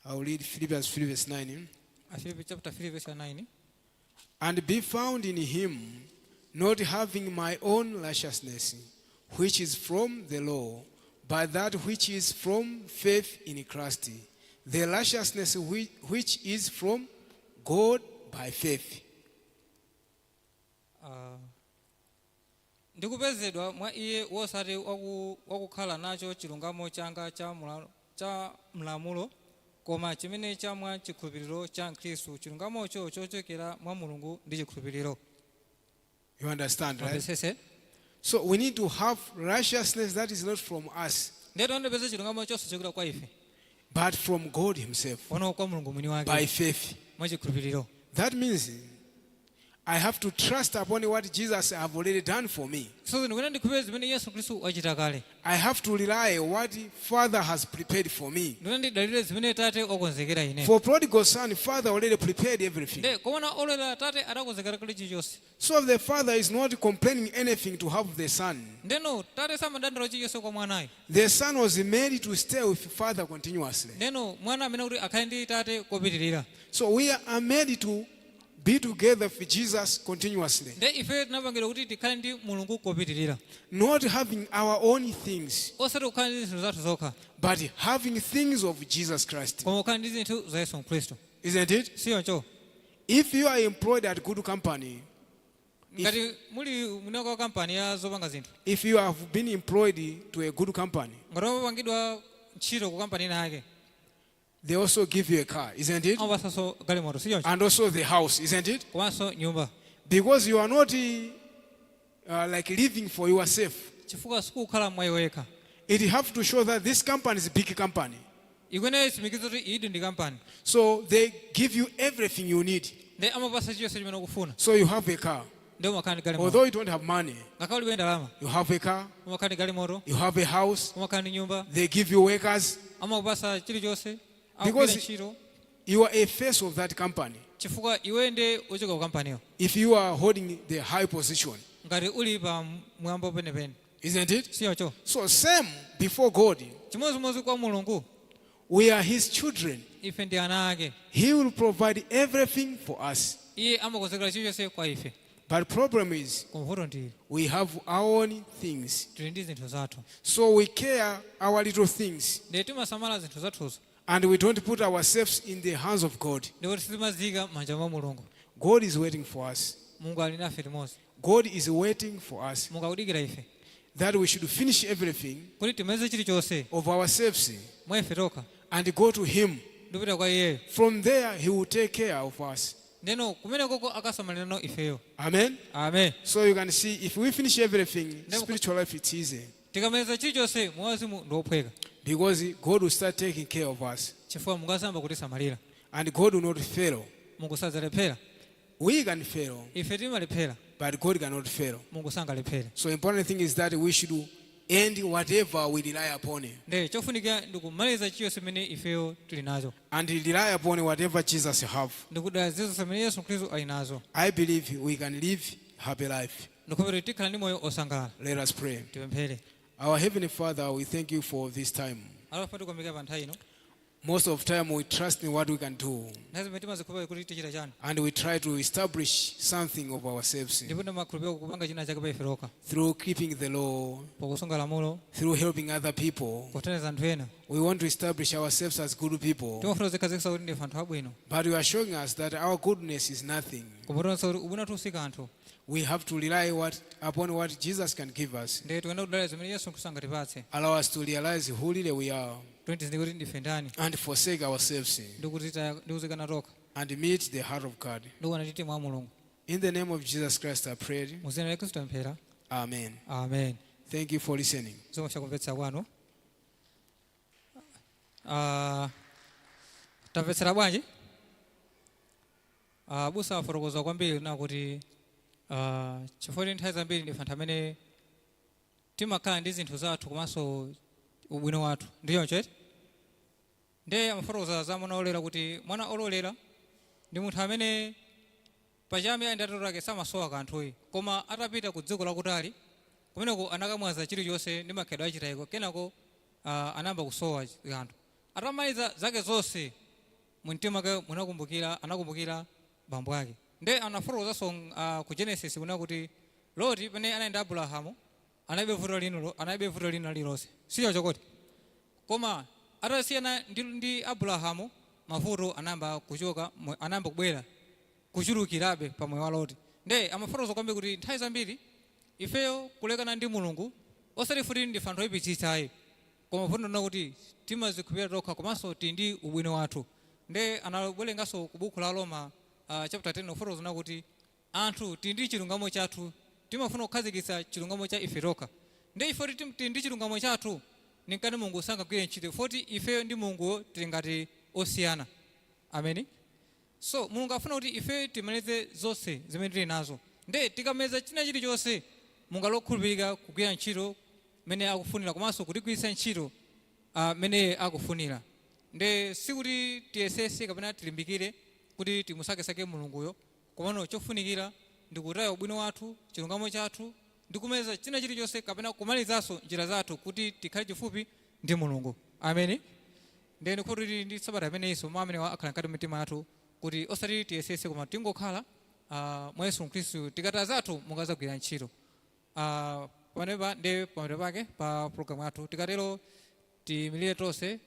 I'll read Philippians 3, verse 9. Afilipi chapter 3 verse ya 9. And be found in him, not having my own righteousness, which is from the law, but that which is from faith in Christ, the righteousness which is from God by faith. Ah, ndikupezedwa mwa iye wosati wakukhala nacho chilungamo changa cha mlamulo, koma chimene cha mwa chikhulupiriro cha Khristu, chilungamocho chochokera mwa Mulungu ndi chikhulupiriro. You understand, right? Mvetsetse? So we need to have righteousness that is not from us, Ndeto ndipeze chilungamo chosachokera kwa ife, but from God Himself kono kwa Mulungu mwini by wake faith. mwa chikhulupiriro. That means I have to trust upon what Jesus have already done for me. So ndikuyenera ndikhulupirire zimene Yesu Khristu wachita kale. I have to rely what Father has prepared for me. Ndikuyenera ndidalire zimene Tate wakonzekera ine. For prodigal son, Father already prepared everything. Nde kwa mwana ololera Tate adakonzekera kale chilichonse. So the father is not complaining anything to have the son. Ndeno Tate samadandaula chilichonse kwa mwanayo. The son was made to stay with Father continuously. Ndeno mwana amene kuti akhale ndi Tate kopitirira. So we are made to be together with Jesus continuously. Nde ife tinapangidwa kuti tikhale ndi Mulungu kopitirira. Not having our own things, Osati kukhala ndi zinthu zathu zokha, but having things of Jesus Christ. koma kukhala ndi zinthu za Yesu Khristu. Isn't it? Sichoncho? If you are employed at good company, Ngati muli mwini wa kampani ya zopanga zinthu, if you have been employed to a good company, ngati wapangidwa ntchito ku kampani ina yake, they also give you a car, isn't it? amapasanso galimoto, sichoncho? And also the house, isn't it? Komanso nyumba. Because you are not like living for yourself. Chifukwa sikukhala mwa iwe wekha. It have to show that this company is a big company. Ikuyenera itsimikize kuti iyi ndi kampani. So they give you everything you need. Nde amapasa chilichonse chimene ukufuna. So you have a car. Nde umakhala ndi galimoto. Although you don't have money, Ngakhale ulibe ndalama, you have a car, umakhala ndi galimoto, you have a house, umakhala ndi nyumba. They give you workers. Amakupasa chilichonse, Because akugwira ntchito. you are a face of that company. Chifukwa iwe nde uchoka ku kampaniyo. If you are holding the high position, Ngati uli pa mwambo penepene, isn't it? Sichoncho? So same before God, Chimodzimodzi kwa Mulungu, we are his children. Ife ndi ana ake. He will provide everything for us. Iye amakonzekera chilichonse kwa ife. But problem is, Koma vuto ndi we have our own things. tili ndi zinthu zathu. So we care our little things Ndiye timasamala zinthu zathuzo, and we don't put ourselves in the hands of God. Ndipo sitimaziika m'manja mwa Mulungu. God is waiting for us. Mulungu ali nafe limodzi. God is waiting for us Mulungu akudikira ife that we should finish everything kuti timalize chilichonse of ourselves mwa ife tokha and go to him. Ndikupita kwa iyeyo. From there, he will take care of us. Ndeno kumenekoko akasamalirano ifeyo. Amen. Amen. So you can see if we finish everything, spiritual life it's easy. Tikamaliza chilichonse mwauzimu ndiophweka. Because God will start taking care of us. Chifukwa Mulungu azayamba kutisamalira. And God will not fail. Mulungu sadzalephera. We can fail, Ife timalephera, but God cannot fail. Mulungu sangalephere. So important thing is that we should end whatever we rely upon Nde chofunika ndikumaliza chilichonse chimene ifeyo tili nacho and rely upon whatever Jesus have. Ndikudalira zilizonse zimene Yesu Khristu ali nazo. I believe we can live happy life. Ndikhulupirira tikhala ndi moyo osangalala. Let us pray. Tipemphere. Our Heavenly Father, we thank you for this time. Atate tikuyamika pa nthawi ino. Most of time we trust in what we can do Nthawi zimene timazikhulupirira kuti tichita chani and we try to establish something of ourselves ndipo timakhulupirira kupanga china chake pa ife tokha through keeping the law, pokusunga lamulo, through helping other people. Kuthandiza anthu ena. We want to establish ourselves as good people. Timafuna kudzikhazikitsa kuti ndife anthu abwino. But you are showing us that our goodness is nothing. Koma tionetsa kuti ubwino wathu si kanthu. We have to rely upon what Jesus can give us. Ndiye tikuyenera kudalira zimene Yesu Khristu angatipatse. Allow us to realize who really we are Kuti tizindikire kuti ndife ndani and forsake ourselves ndikuzikana tokha and meet the heart of God. Ndikuona mtima wa Mulungu. In the name of Jesus Christ, I prayed. Mu dzina la Khristu tapemphera. Amen. Amen. Thank you for listening. Zikomo kumvetsa kwanu. Tamvetsera bwanji? Abusa afotokoza kwambiri na kuti chifukwa nthawi zambiri ndife anthu amene timakhala ndi zinthu zathu komanso ubwino wathu, ndichoncho eti? Ndiye amafotokoza za mwana ololera kuti mwana ololera ndi munthu amene pachiyambi ali ndi atate ake samasowa kanthuyi, koma atapita ku dziko lakutali kumeneko anakamwaza chilichonse ndi makhalidwe achitayiko, kenako anayamba kusowa kanthu. Atamaliza zake zonse mumtima mwake munakumbukira, anakumbukira bambo ake. Nde anafotokozanso ku Genesis kuna kuti Loti pamene anali ndi Abrahamu analibe vuto lino, analibe vuto lina lililonse, sichoncho kodi? Koma atasiyana ndi Abrahamu mavuto anayamba kuchoka, anayamba kubwera kuchulukirabe pa moyo wa Loti. Nde amafotokoza kwambiri kuti nthawi zambiri ifeyo kulekana ndi Mulungu osati futi ndife anthu oyipitsitsa ayi, koma vuto ndona kuti timazikhulupirira tokha komanso tili ndi ubwino wathu. Nde anabwerenganso ku buku la Roma chapter 10 kufotokoza kuti anthu tili ndi chilungamo chathu, timafuna kukhazikitsa chilungamo cha ife tokha. Nde ife tili ndi chilungamo chathu ninkati Mulungu sangagwire ntchito foti ifeyo ndi Mulunguwo tili ngati osiyana. Ameni. So Mulungu afuna kuti ife timalize zonse zimene tili nazo. Nde tikamaliza china chilichonse, Mulungu alokhulupirika kugwira ntchito mene akufunira komanso kutigwiritsa ntchito mene akufunira. Nde sikuti tiyesese kapena tilimbikire kuti timusakesake Mulunguyo, komano chofunikira ndi kutaya ubwino wathu, chilungamo chathu, ndi kumaliza china chilichonse kapena kumalizanso njira zathu kuti tikhale chifupi ndi Mulungu. Ameni. Ndiye ndikuti ndi sabata imeneyinso mawu amenewa akhala mkati mitima yathu, kuti osati tiyesese koma tingokhala mwa Yesu Khristu. Tikataya zathu, mungazagwira ntchito. Pamenepa ndi pamapeto pake pa programu yathu. Tikatero tiyimirire tonse.